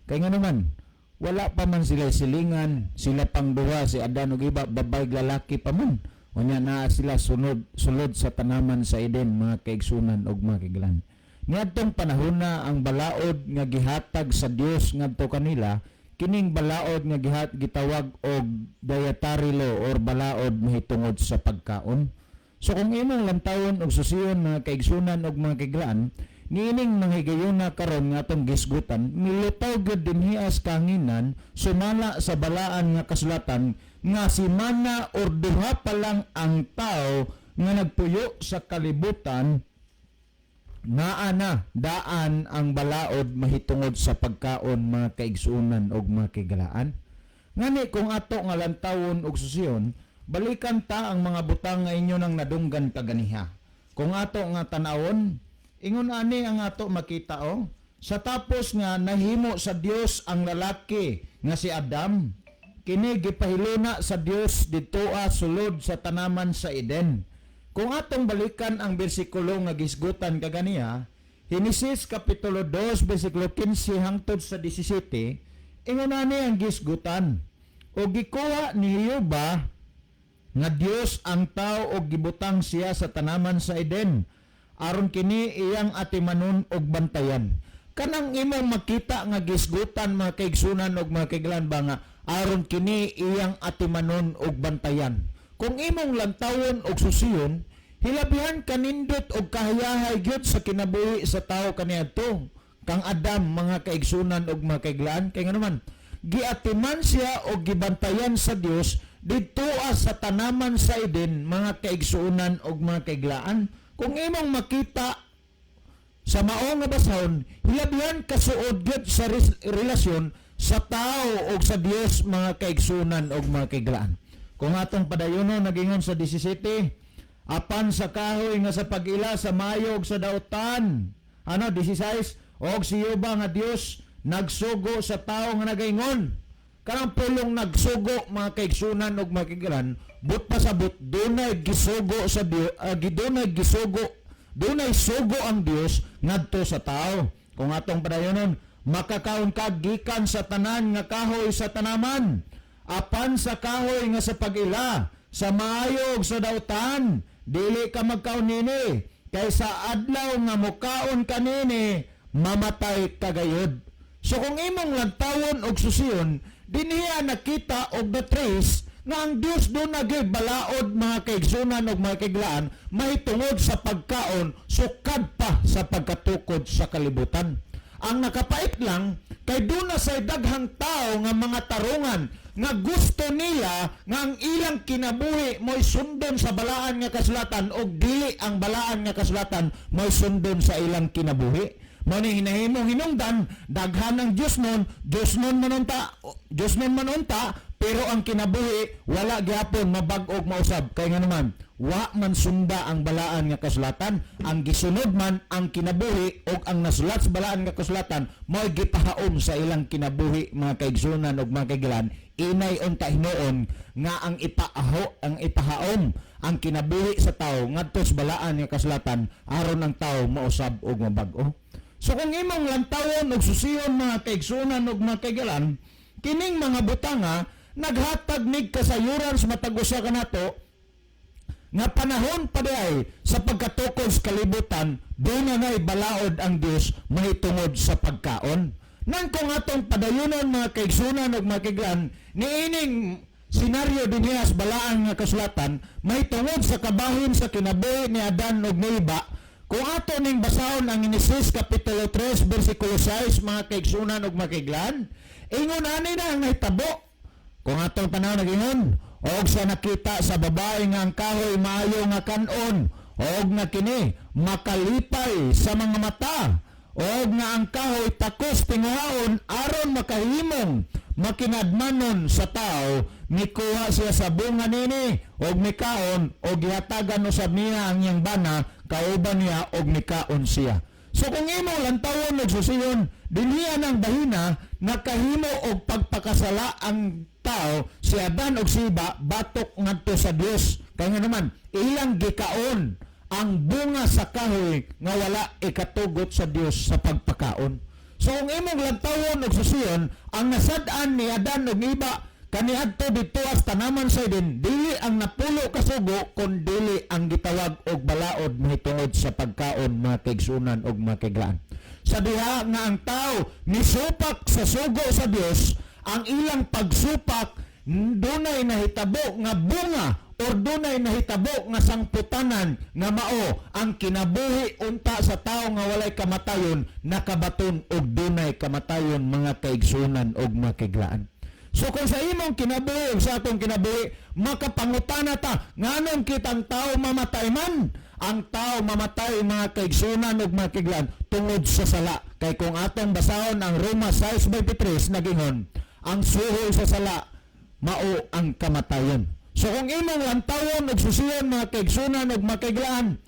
B: Kay nga naman, wala pa man sila silingan, sila pang duha, si Adan ug Eva, babae lalaki pa man. Unya naa sila sunod sulod sa tanaman sa Eden, mga kaigsunan ug mga kaigalaan. Niadtong panahon na ang balaod nga gihatag sa Dios ngadto kanila, kining balaod nga gitawag og dietary law or balaod mahitungod sa pagkaon. So kung imong lantawon og susiyon, mga kaigsunan og mga kaiglaan, niining mga higayuna karon nga atong gisgutan, milutaw gyud dinhi sa kahanginan sumala sa Balaan nga Kasulatan nga simana or duha pa lang ang tao nga nagpuyo sa kalibutan, naa na daan ang balaod mahitungod sa pagkaon, mga kaigsuonan og mga kaigalaan. Ngani kung ato nga lantawon og susiyon, balikan ta ang mga butang nga inyo nang nadunggan kaganiha. Kung ato nga tanawon, ingon ani ang ato makita o, sa tapos nga nahimo sa Dios ang lalaki nga si Adam, kini gipahiluna sa Dios didtoa sulod sa tanaman sa Eden. Kung atong balikan ang bersikulo nga gisgutan kaganiha, Henesis Kapitulo 2, bersikulo 15 hangtod sa 17, ingon ani ang gisgutan. "O gikuha ni Jehova nga Dios ang tao og gibutang siya sa tanaman sa Eden aron kini iyang atimanon og bantayan." Kanang imong makita nga gisgutan, mga kaigsunan og mga kaiglan ba, nga aron kini iyang atimanon og bantayan. Kung imong lantawon og susiyon, hilabihan kanindot og kahayahay gyud sa kinabuhi sa tao kaniadto kang Adam, mga kaigsunan og mga kaiglaan, kay ngano man giatiman siya og gibantayan sa Dios didtoa sa tanaman sa Eden, mga kaigsuonan og mga kaiglaan. Kung imong makita sa mao nga basahon, hilabihan kasuod gyud sa relasyon sa tao og sa Dios, mga kaigsuonan og mga kaiglaan. Kung atong padayonon, nagingon sa 17, "Apan sa kahoy nga sa pag-ila sa maayo ug sa dautan," ano, 16, "Og si Jehova nga Dios nagsugo sa tao nga nagaingon." Kanang pulong "nagsugo", mga kaigsunan ug mga kaiglaan, but pasabot dunay gisugo sa Dios, dunay gisugo, dunay sugo ang Dios ngadto sa tao. Kung atong padayonon, "Makakaon ka gikan sa tanan nga kahoy sa tanaman. Apan sa kahoy nga sa pag-ila sa maayo ug sa dautan, dili ka magkaon nini, kay sa adlaw nga mukaon kanini, mamatay ka gayud." So kung imong lantawon og susiyon, dinhiya nakita og the trace nga ang Dios duna gyud balaod, mga kaigsunan ug mga kaiglaan, mahitungod sa pagkaon sukad pa sa pagkatukod sa kalibutan. Ang nakapait lang kay duna say daghang tao nga mga tarungan nga gusto nila nga ang ilang kinabuhi mo'y sundon sa Balaan nga Kasulatan o dili ang Balaan nga Kasulatan mo'y sundon sa ilang kinabuhi. Mao ni hinahimong hinungdan, daghan ng Dios nun, Dios nun man unta, Dios nun man unta, pero ang kinabuhi wala gyapon mabag-og mausab. Kay nga naman, wa man sunda ang Balaan nga Kasulatan, ang gisunod man ang kinabuhi og ang nasulat sa Balaan nga Kasulatan mo'y gipahaom sa ilang kinabuhi, mga kaigsunan ug mga kaigilan. Inay unta hinuon nga ang ipahaom ang kinabuhi sa tao ngadto sa Balaan nga Kasulatan aron ang tao mausab og mabag-o. So kung imong lantawon og susiyon, mga kaigsunan ug mga kaigalan, kining mga butanga naghatag nig kasayuran sa matag usa kanato nga panahon pa diay sa pagkatukod sa kalibutan, duna na'y balaod ang Dios mahitungod sa pagkaon. Nang kung atong padayunon, mga kaigsunan ug mga kaiglan, niining senaryo dinhi sa Balaan nga Kasulatan mahitungod sa kabahin sa kinabuhi ni Adan ug ni Eva, kung ato ning basahon ang Genesis Kapitulo 3 bersikulo 6, mga kaigsunan ug mga kaiglan, ingon ani na ang nahitabo. Kung atong tanaw, nagingon, "Og sa nakita sa babae nga ang kahoy maayo nga kanon, og nga kini makalipay sa mga mata, og nga ang kahoy takos tinguhaon aron makahimong makinadmanon sa tao, mikuha siya sa bunga nini og mikaon, og gihatagan usab niya ang iyang bana kauban niya, og mikaon siya." So kung imong lantawon og susiyon, dinhiya ng bahina nakahimo og pagpakasala ang tao, si Adan og si Eva, batok ngadto sa Dios. Kay nga naman, ilang gikaon ang bunga sa kahoy nga wala ikatugot sa Dios sa pagpakaon. So kung imong lantawon og susiyon, ang nasad-an ni Adan ug Eva kaniadto didto sa tanaman sa Eden, dili ang napulo ka sugo kun dili ang gitawag og balaod mahitungod sa pagkaon, mga kaigsunan ug mga kaiglaan. Sa diha nga ang tao misupak sa sugo sa Dios, ang ilang pagsupak dunay nahitabo nga bunga. Or dunay nahitabo nga sangputanan nga mao ang kinabuhi unta sa tao nga walay kamatayon nakabaton og dunay kamatayon, mga kaigsunan og mga kaiglaan. So kung sa imong kinabuhi ug sa atong kinabuhi makapangutana ta, nganong kitang tao mamatay man? Ang tao mamatay, mga kaigsunan ug mga kaiglaan, tungod sa sala. Kay kung atong basahon ang Roma 6:23, nagingon, ang suhol sa sala mao ang kamatayon. So kung imong lantawon ug susiyon, mga kaigsunan ug mga kaiglaan,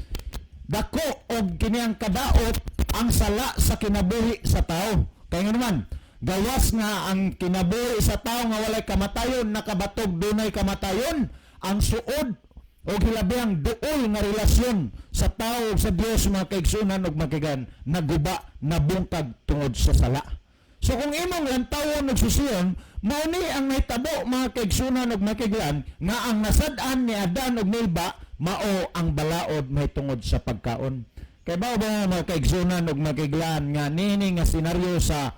B: dako og kini ang kadaot ang sala sa kinabuhi sa tao. Kay nga naman, gawas nga ang kinabuhi sa tao nga walay kamatayon nakabatog dunay kamatayon, ang suod o hilabi ang duol nga relasyon sa tao ug sa Dios, mga kaigsunan ug mga kaiglaan, naguba, nabungkag tungod sa sala. So kung imong lantawon ug susiyon, mao ni ang nahitabo, mga kaigsunan ug mga kaiglaan, nga ang nasad-an ni Adan ug ni Eva mao ang balaod mahitungod sa pagkaon. Kay bao ba, mga kaigsunan ug mga kaiglaan, nga nini nga senaryo sa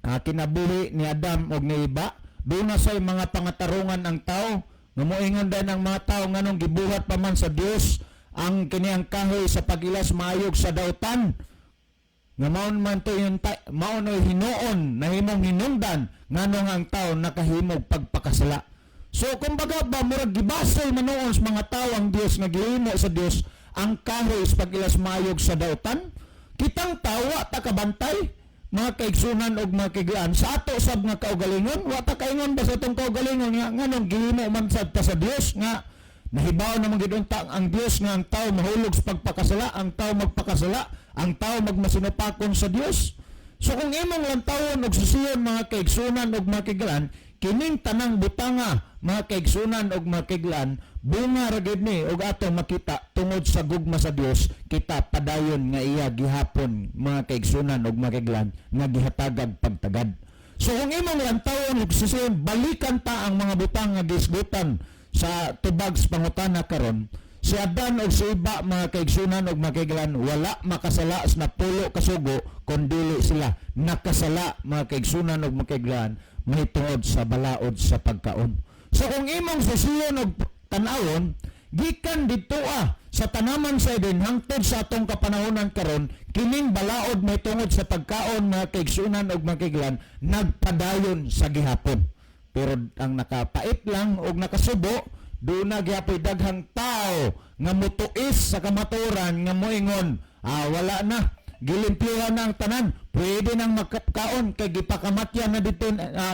B: kinabuhi ni Adam ug ni Eva, duna say mga pangatarungan ang tao nga moingon din ang mga tao, nganong gibuhat pa man sa Dios ang kiniyang kahoy sa pagilas maayog sa dautan nga maon man to yung mao no hinuon nahimong hinungdan, nganong ang tao nakahimog pagpakasala? So kumbaga ba, murag gibasol man noon sa mga tao ang Dios nga gihimo sa Dios ang kahoy sa pagilas maayog sa dautan. Kitang tao wa ta kabantay, mga kaigsunan og mga kaiglaan, sa ato sab nga kaugalingon. Wa ta kaingon ba sa atong kaugalingon nga nganong gihimo man sad ta sa Dios nga nahibaw naman gid unta ang Dios nga ang tao mahulog sa pagpakasala, ang tao magpakasala, ang tao magmasinupakon sa Dios? So kung imong lantawon og susiyon, mga kaigsunan og mga kaiglaan, kining tanang butanga, mga kaigsunan og mga kaiglaan, bunga ra gid ni og atong makita tungod sa gugma sa Dios kita padayon nga iya gihapon, mga kaigsunan og mga kaiglaan, nga gihatagag pagtagad. So kung imong lantawon og susiyon, balikan ta ang mga butang nga gisgutan sa tubag sa pangutana karon. Si Adan og si Eva, mga kaigsunan og mga kaiglaan, wala makasala sa napulo kasugo kon dili sila nakasala, mga kaigsunan og mga kaiglaan, mahitungod sa balaod sa pagkaon. So kung imong susiyon og tan-awon, gikan didto sa tanaman sa Eden hangtod sa atong kapanahonan karon, kining balaod mahitungod sa pagkaon, mga kaigsunan og mga kaiglaan, nagpadayon sa gihapon. Pero ang nakapait lang og nakasubo, doon na gihapoy daghang tao nga mutuis sa kamaturan nga moingon, "Ah, wala na, gilimpyuhan na ang tanan, pwede nang magkaon kay gipakamatyan na dito,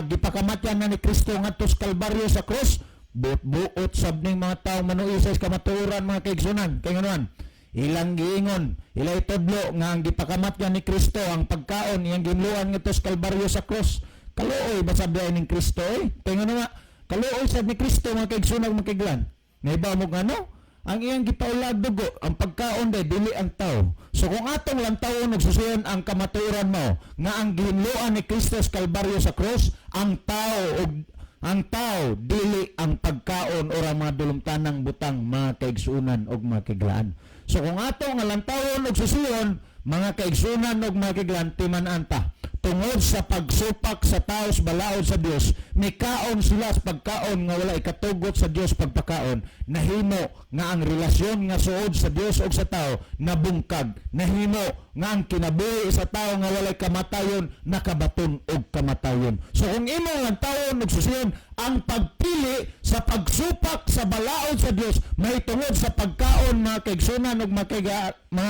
B: gipakamatyan na ni Kristo ngadto sa Kalbaryo sa krus." Buot-buot sab ning mga tao manuisay sa kamaturan, mga kaigsunan. Kay nganoan, ilang giingon, ilay tudlo nga ang gipakamatyan ni Kristo ang pagkaon iyang ginluan ngadto sa Kalbaryo sa krus. Kaluoy ba sa biyahe ning Kristo eh? Kay ngano nga kaluoy sad ni Kristo, mga kaigsunan, mga kaiglaan? Nahibaw mo ngano? Ang iyang gipaulag dugo, ang pagkaon day, dili ang tao. So kung atong lantawon og susiyon ang kamatuoran mo nga ang gihinloan ni Kristo sa Kalbaryo sa krus, ang tao og ang tao, dili ang pagkaon o ang mga dulumtanang butang, mga kaigsunan og mga kaiglaan. So kung ato nga lantawon og susiyon, mga kaigsunan og mga kaiglaan, timan-an ta. Tungod sa pagsupak sa tao sa balaod sa Dios, mikaon sila sa pagkaon nga wala ikatugot sa Dios pagpakaon, nahimo nga ang relasyon nga suod sa Dios ug sa tao nabungkag, nahimo nga ang kinabuhi sa tao nga walay kamatayon nakabaton og kamatayon. So kung imong lantawon og susiyon, ang pagpili sa pagsupak sa balaod sa Dios mahitungod sa pagkaon, mga kaigsunan ug mga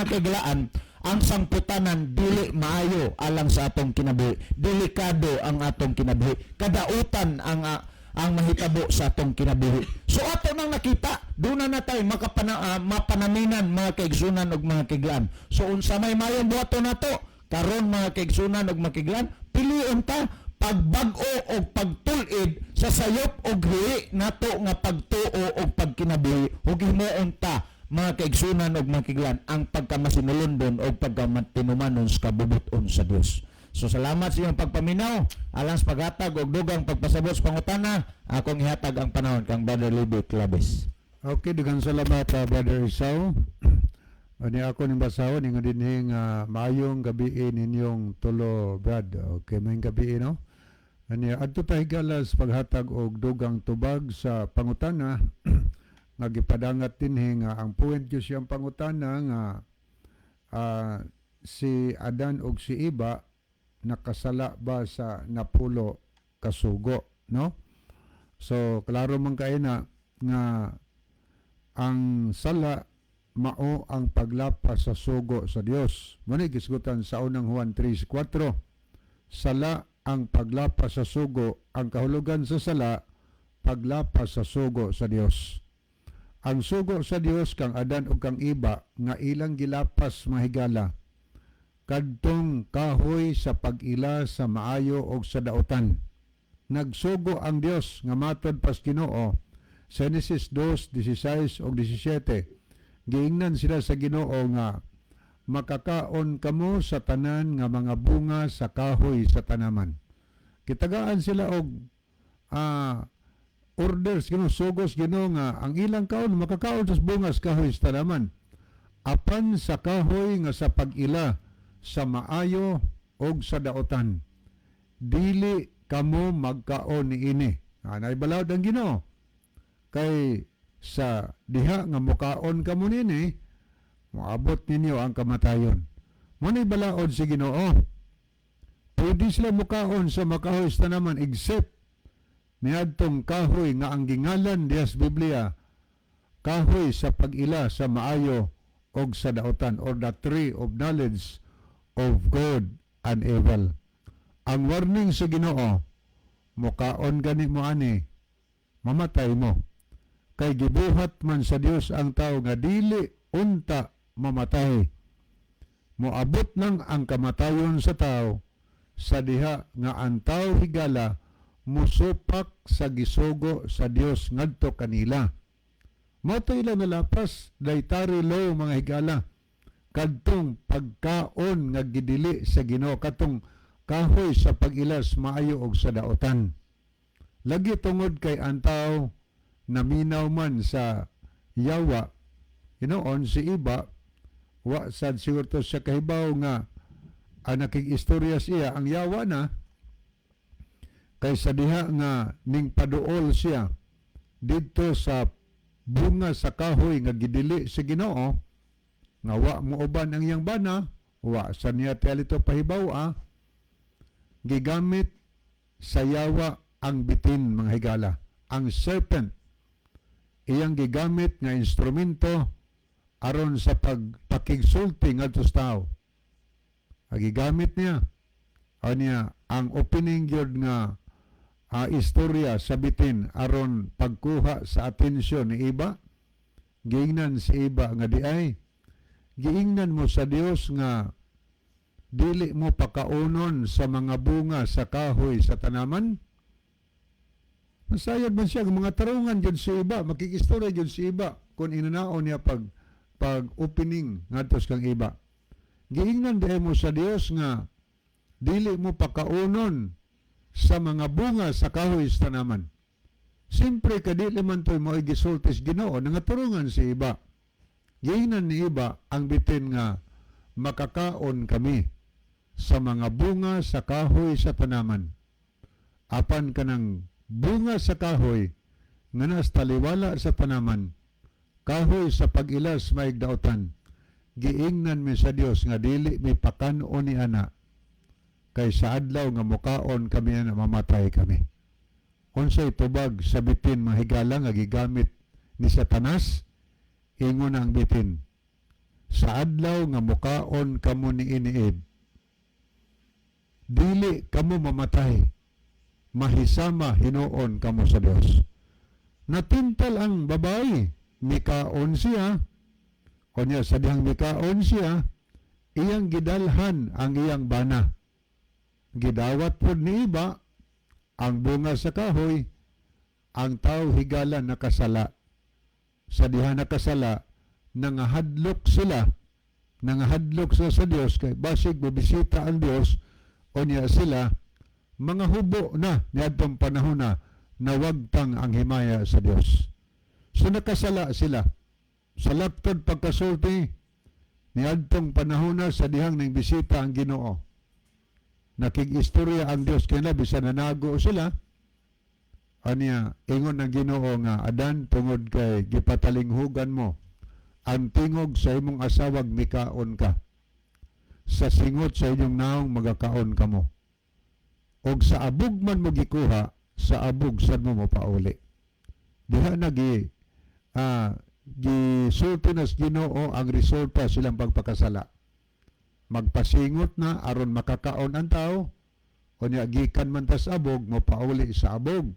B: kaiglaan, ang sangputanan dili maayo alang sa atong kinabuhi. Delikado ang atong kinabuhi. Kadautan ang mahitabo sa atong kinabuhi. So ato nang nakita, doon na tayo mapanaminan, mga kaigsunan ug mga kaiglaan. So unsa may mayong buhaton nato karon, mga kaigsunan ug mga kaiglaan, pilion ta pagbag-o og pagtul-id sa sayop og hiwi nato nga pagtuo og pagkinabuhi ug himuon ta, mga kaigsunan og mga kaiglaan, ang pagkamasinulondon og pagkamatinumanon sa kabubuton sa Dios. So salamat sa inyong pagpaminaw alang sa paghatag og dugang pagpasabot sa pangutana. Akong ihatag ang panahon kang Brother Libby Claves.
C: Okay, daghang salamat, Brother Isao. Ani ako ning basahon ingon dinhi nga maayong gabi ninyong tulo, Brad. Okay, maayong gabi, no. Ania adto ta, higala, sa paghatag og dugang tubag sa pangutana nga gipadangat dinhi, nga ang point gyud siyang pangutana nga si Adan og si Iba nakasala ba sa 10 kasugo, no? So klaro man kay na nga ang sala mao ang paglapas sa sugo sa Dios. Mao ni gisgutan sa Unang Juan 3:4. Sala ang paglapas sa sugo, ang kahulugan sa sala, paglapas sa sugo sa Dios. Ang sugo sa Dios kang Adan ug kang Iba nga ilang gilapas, mga higala, kadtong kahoy sa pag-ila sa maayo og sa dautan. Nagsugo ang Dios nga matod pas Ginoo, Genesis 2:16 ug 17. Giingnan sila sa Ginoo nga makakaon kamo sa tanan nga mga bunga sa kahoy sa tanaman. Gitagaan sila og orders Ginoo, sugos Ginoo nga ang ilang kaon, makakaon sa bunga sa kahoy sa tanaman. Apan sa kahoy nga sa pag-ila sa maayo og sa dautan, dili kamo magkaon niini. Anay balaod ang Ginoo. Kay sa diha nga mukaon kamo nini, moabot ninyo ang kamatayon. Mao balaod si Ginoo. Pwede sila mukaon sa makahoy sa tanaman except niadtong kahoy nga ang gingalan diha sa Biblia kahoy sa pag-ila sa maayo og sa dautan or the tree of knowledge of good and evil. Ang warning sa Ginoo, mukaon gani mo ani, mamatay mo. Kay gibuhat man sa Dios ang tao nga dili unta mamatay. Moabot lang ang kamatayon sa tao sa diha nga ang tao, higala, musupak sa gisugo sa Dios ngadto kanila. Mao to ilang nalapas, dietary law, mga higala. Kadtong pagkaon nga gidili sa Ginoo, katong kahoy sa pag-ilas maayo og sa daotan. Lagi tungod kay ang tao naminaw man sa yawa, hinoon si Iba, wa sad siguro to sa kahibaw nga ang nakig-istorya siya ang yawa na, kay sa diha nga ning paduol siya didto sa bunga sa kahoy nga gidili sa Ginoo nga wa mo uban ang iyang bana, wa sa niya ito pahibaw gigamit sa yawa ang bitin, mga higala, ang serpent, iyang gigamit nga instrumento aron sa pagpakigsulti ngadto sa tao. Ang gigamit niya niya ang opening gyud nga istorya sa bitin aron pagkuha sa atensyon ni Iba. Giingnan si Iba nga, "Di ay giingnan mo sa Dios nga dili mo pakaunon sa mga bunga sa kahoy sa tanaman?" Masayod man siya, mga tarungan jud si Iba, makikistorya jud si Iba kung inanaon niya pag opening ngadto sa kang Iba. "Giingnan diay mo sa Dios nga dili mo pakaunon sa mga bunga sa kahoy sa tanaman?" Siyempre, kadili man to'y mo gisulti sa Ginoo, nangaturungan si Iba. Giingnan ni Iba ang bitin nga makakaon kami sa mga bunga sa kahoy sa tanaman. Apan kanang bunga sa kahoy nga nas taliwala sa tanaman, kahoy sa pag-ilas maayog dautan, giingnan mi sa Dios nga dili mi pakan-on ni ana, kay sa adlaw nga mukaon kami ana, mamatay kami. Unsay tubag sa bitin, mga higala, nga gigamit ni Satanas? Ingon ang bitin, "Sa adlaw nga mukaon kamo ni iniib, dili kamo mamatay, mahisama hinuon kamo sa Dios." Natintal ang babae, mikaon siya. Kunya sa dihang mikaon siya, iyang gidalhan ang iyang bana. Gidawat pod ni Iba ang bunga sa kahoy. Ang tao, higala, nakasala. Sa diha nakasala, nangahadlok sila, nangahadlok sila sa Dios kay basig bibisita ang Dios o niya sila mga hubo na niadtong panahon na nawagtang ang himaya sa Dios. So nakasala sila. Sa laptod pagkasulti, niadtong panahon na sa dihang ning bisita ang Ginoo. Nakig-istorya ang Dios kay bisan nanago sila. Anya, ingon ang Ginoo nga, "Adan, tungod kay gipatalinghugan mo ang tingog sa imong asawag, mikaon ka. Sa singot sa inyong naong magakaon kamo. Og sa abog man mo gikuha, sa abog sad mo mopauli." Diha na gisulti nas Ginoo ang resulta silang pagpakasala. Magpasingot na aron makakaon ang tao, unya gikan man tas abog, mopauli sa abog.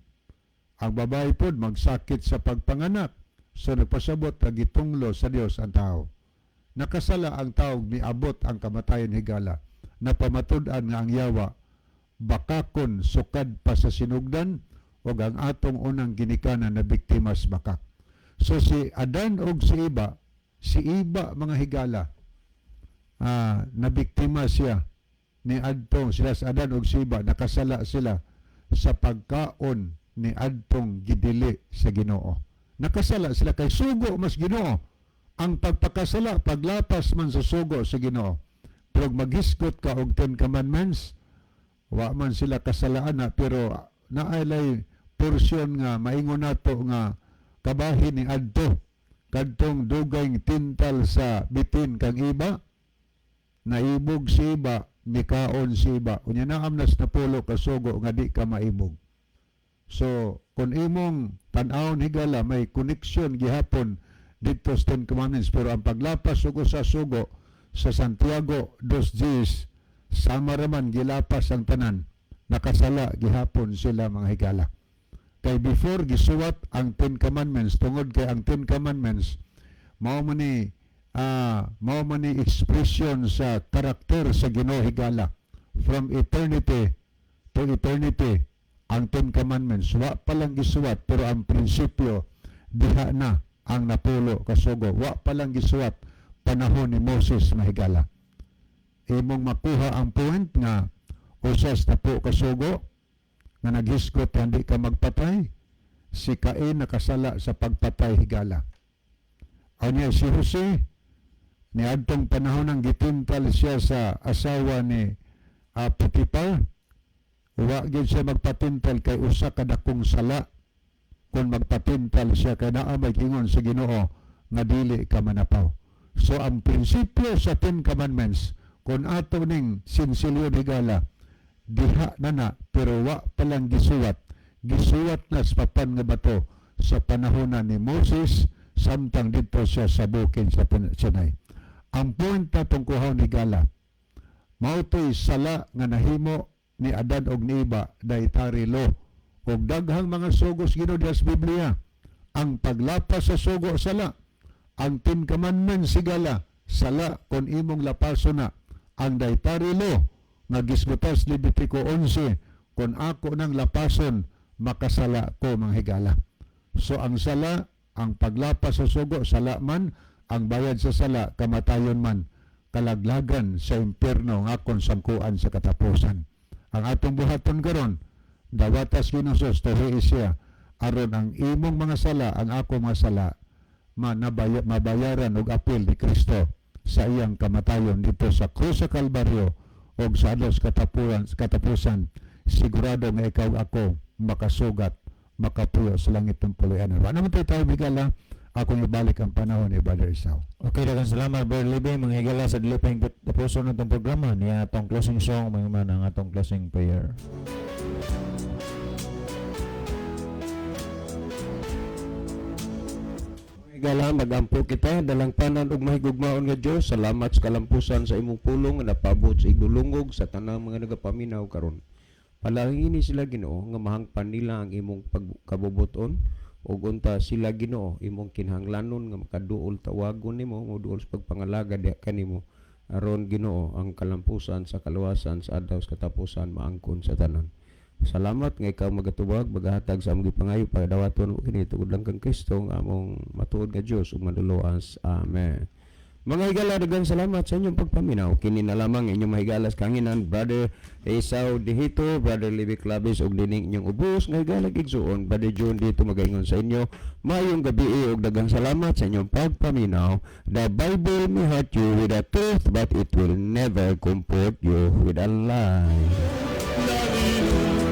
C: Ang babae pod magsakit sa pagpanganak. So nagpasabot nga gitunglo sa Dios ang tao. Nakasala ang tao, niabot ang kamatayon, higala. Napamatud-an nga ang yawa bakakon sukad pa sa sinugdan ug ang atong unang ginikanan na biktima sa bakak. So si Adan og si Iba, mga higala, na biktima siya ni adtong sila sa Adan og si Iba, nakasala sila sa pagkaon ni adtong gidili sa Ginoo. Nakasala sila kay sugo mas Ginoo. Ang pagpakasala, paglapas man sa sugo sa Ginoo. Pero maghisgot ka og Ten Commandments, wa man sila kasalaan na, pero naay porsyon nga maingon nato nga kabahin ni adto kadtong dugay tintal sa bitin kang Iba, naibog si Iba, nikaon si Iba. Unya naam nas napulo ka sugo nga di ka maibog. So kung imong tan-awon, higala, may connection gihapon didto sa Ten Commandments, pero ang paglapas sugo sa sugo sa Santiago 2:10, sama raman gilapas ang tanan, nakasala gihapon sila, mga higala, kay before gisuwat ang Ten Commandments, tungod kay ang Ten Commandments mao man ni expression sa karakter sa Ginoo, higala, from eternity to eternity. Ang Ten Commandments wa pa lang gisuwat, pero ang prinsipyo diha na. Ang napulo ka sugo wa pa lang gisuwat panahon ni Moses, mahigala. Imong makuha ang point nga usas napo kasugo nga naghisgot hindi ka magpatay. Si Cain nakasala sa pagpatay, higala. Anya si Jose, niadtong panahon ang gitintal siya sa asawa ni Potiphar, wa gyud siya magpatintal kay usa ka dakong sala kung magpatintal siya kay naa may ingon sa Ginoo nga dili ka manapaw. So ang prinsipyo sa Ten Commandments, kung ato ning sinsilyo, higala, diha na na, pero wa pa lang gisuwat. Gisuwat na sa papan nga bato sa panahon na ni Moses samtang didto siya sa bukid sa Sinai. Ang point na kuhaon, higala, mao to'y sala nga nahimo ni Adan og ni Iba, dietary law ug daghang mga sugos Ginoo diha sa Biblia. Ang paglapas sa sugo, sala. Ang Ten Commandments, higala, sala kon imong lapaso na. Ang dietary law nga gisgutas Levitico 11, kon ako nang lapason, makasala ko, mga higala. So ang sala, ang paglapas sa sugo, sala man. Ang bayad sa sala kamatayon man, kalaglagan sa impyerno nga akon sangkuan sa katapusan. Ang atong buhaton karon, dawatas Ginoo Jesus, tuhi siya aron ang imong mga sala, ang ako mga sala, mabayaran og apil ni Kristo sa iyang kamatayon dito sa krus sa Kalbaryo og sa adlaw sa katapusan, sigurado nga ikaw, ako makasugat, makapuyo sa langit ng puloy-anan. Wa naman tayo, higala. Akong ibalik ang panahon ni Brother Isao.
B: Okay, daghang salamat, Brother Libe. Mga higala, sa dili pa tapuson natong programa niya atong closing song, mga man ang atong closing prayer.
A: Higala, magampo kita. Dalangpanan ug mahigugmaon nga Dios, salamat sa kalampusan sa imong pulong nga napabot sa igdulungog sa tanang mga nagapaminaw karon. Palangini sila, Ginoo, nga mahangpan nila ang imong pagkabubuton ug unta sila, Ginoo, imong kinahanglanon nga makaduol tawagon nimo, moduol sa pagpangalaga diha kanimo aron, Ginoo, ang kalampusan sa kaluwasan sa adlaw sa katapusan maangkon sa tanan. Salamat nga ikaw magatubag, magahatag sa among gipangayo. Pagdawaton mo kini tungod lang kang Kristo nga among matuod nga Dios ug manluluwas. Amen. Mga higala, daghang salamat sa inyong pagpaminaw. Kini na lamang inyong mahigala sa kanginan, Brother Esau Dihito, Brother Libby Clavis, ug dining inyong ubos nga higala igsuon, Brother John dito, magaingon sa inyo. Maayong gabi ug daghang salamat sa inyong pagpaminaw. The Bible may hurt you with a truth, but it will never comfort you with a lie.
D: Hallelujah.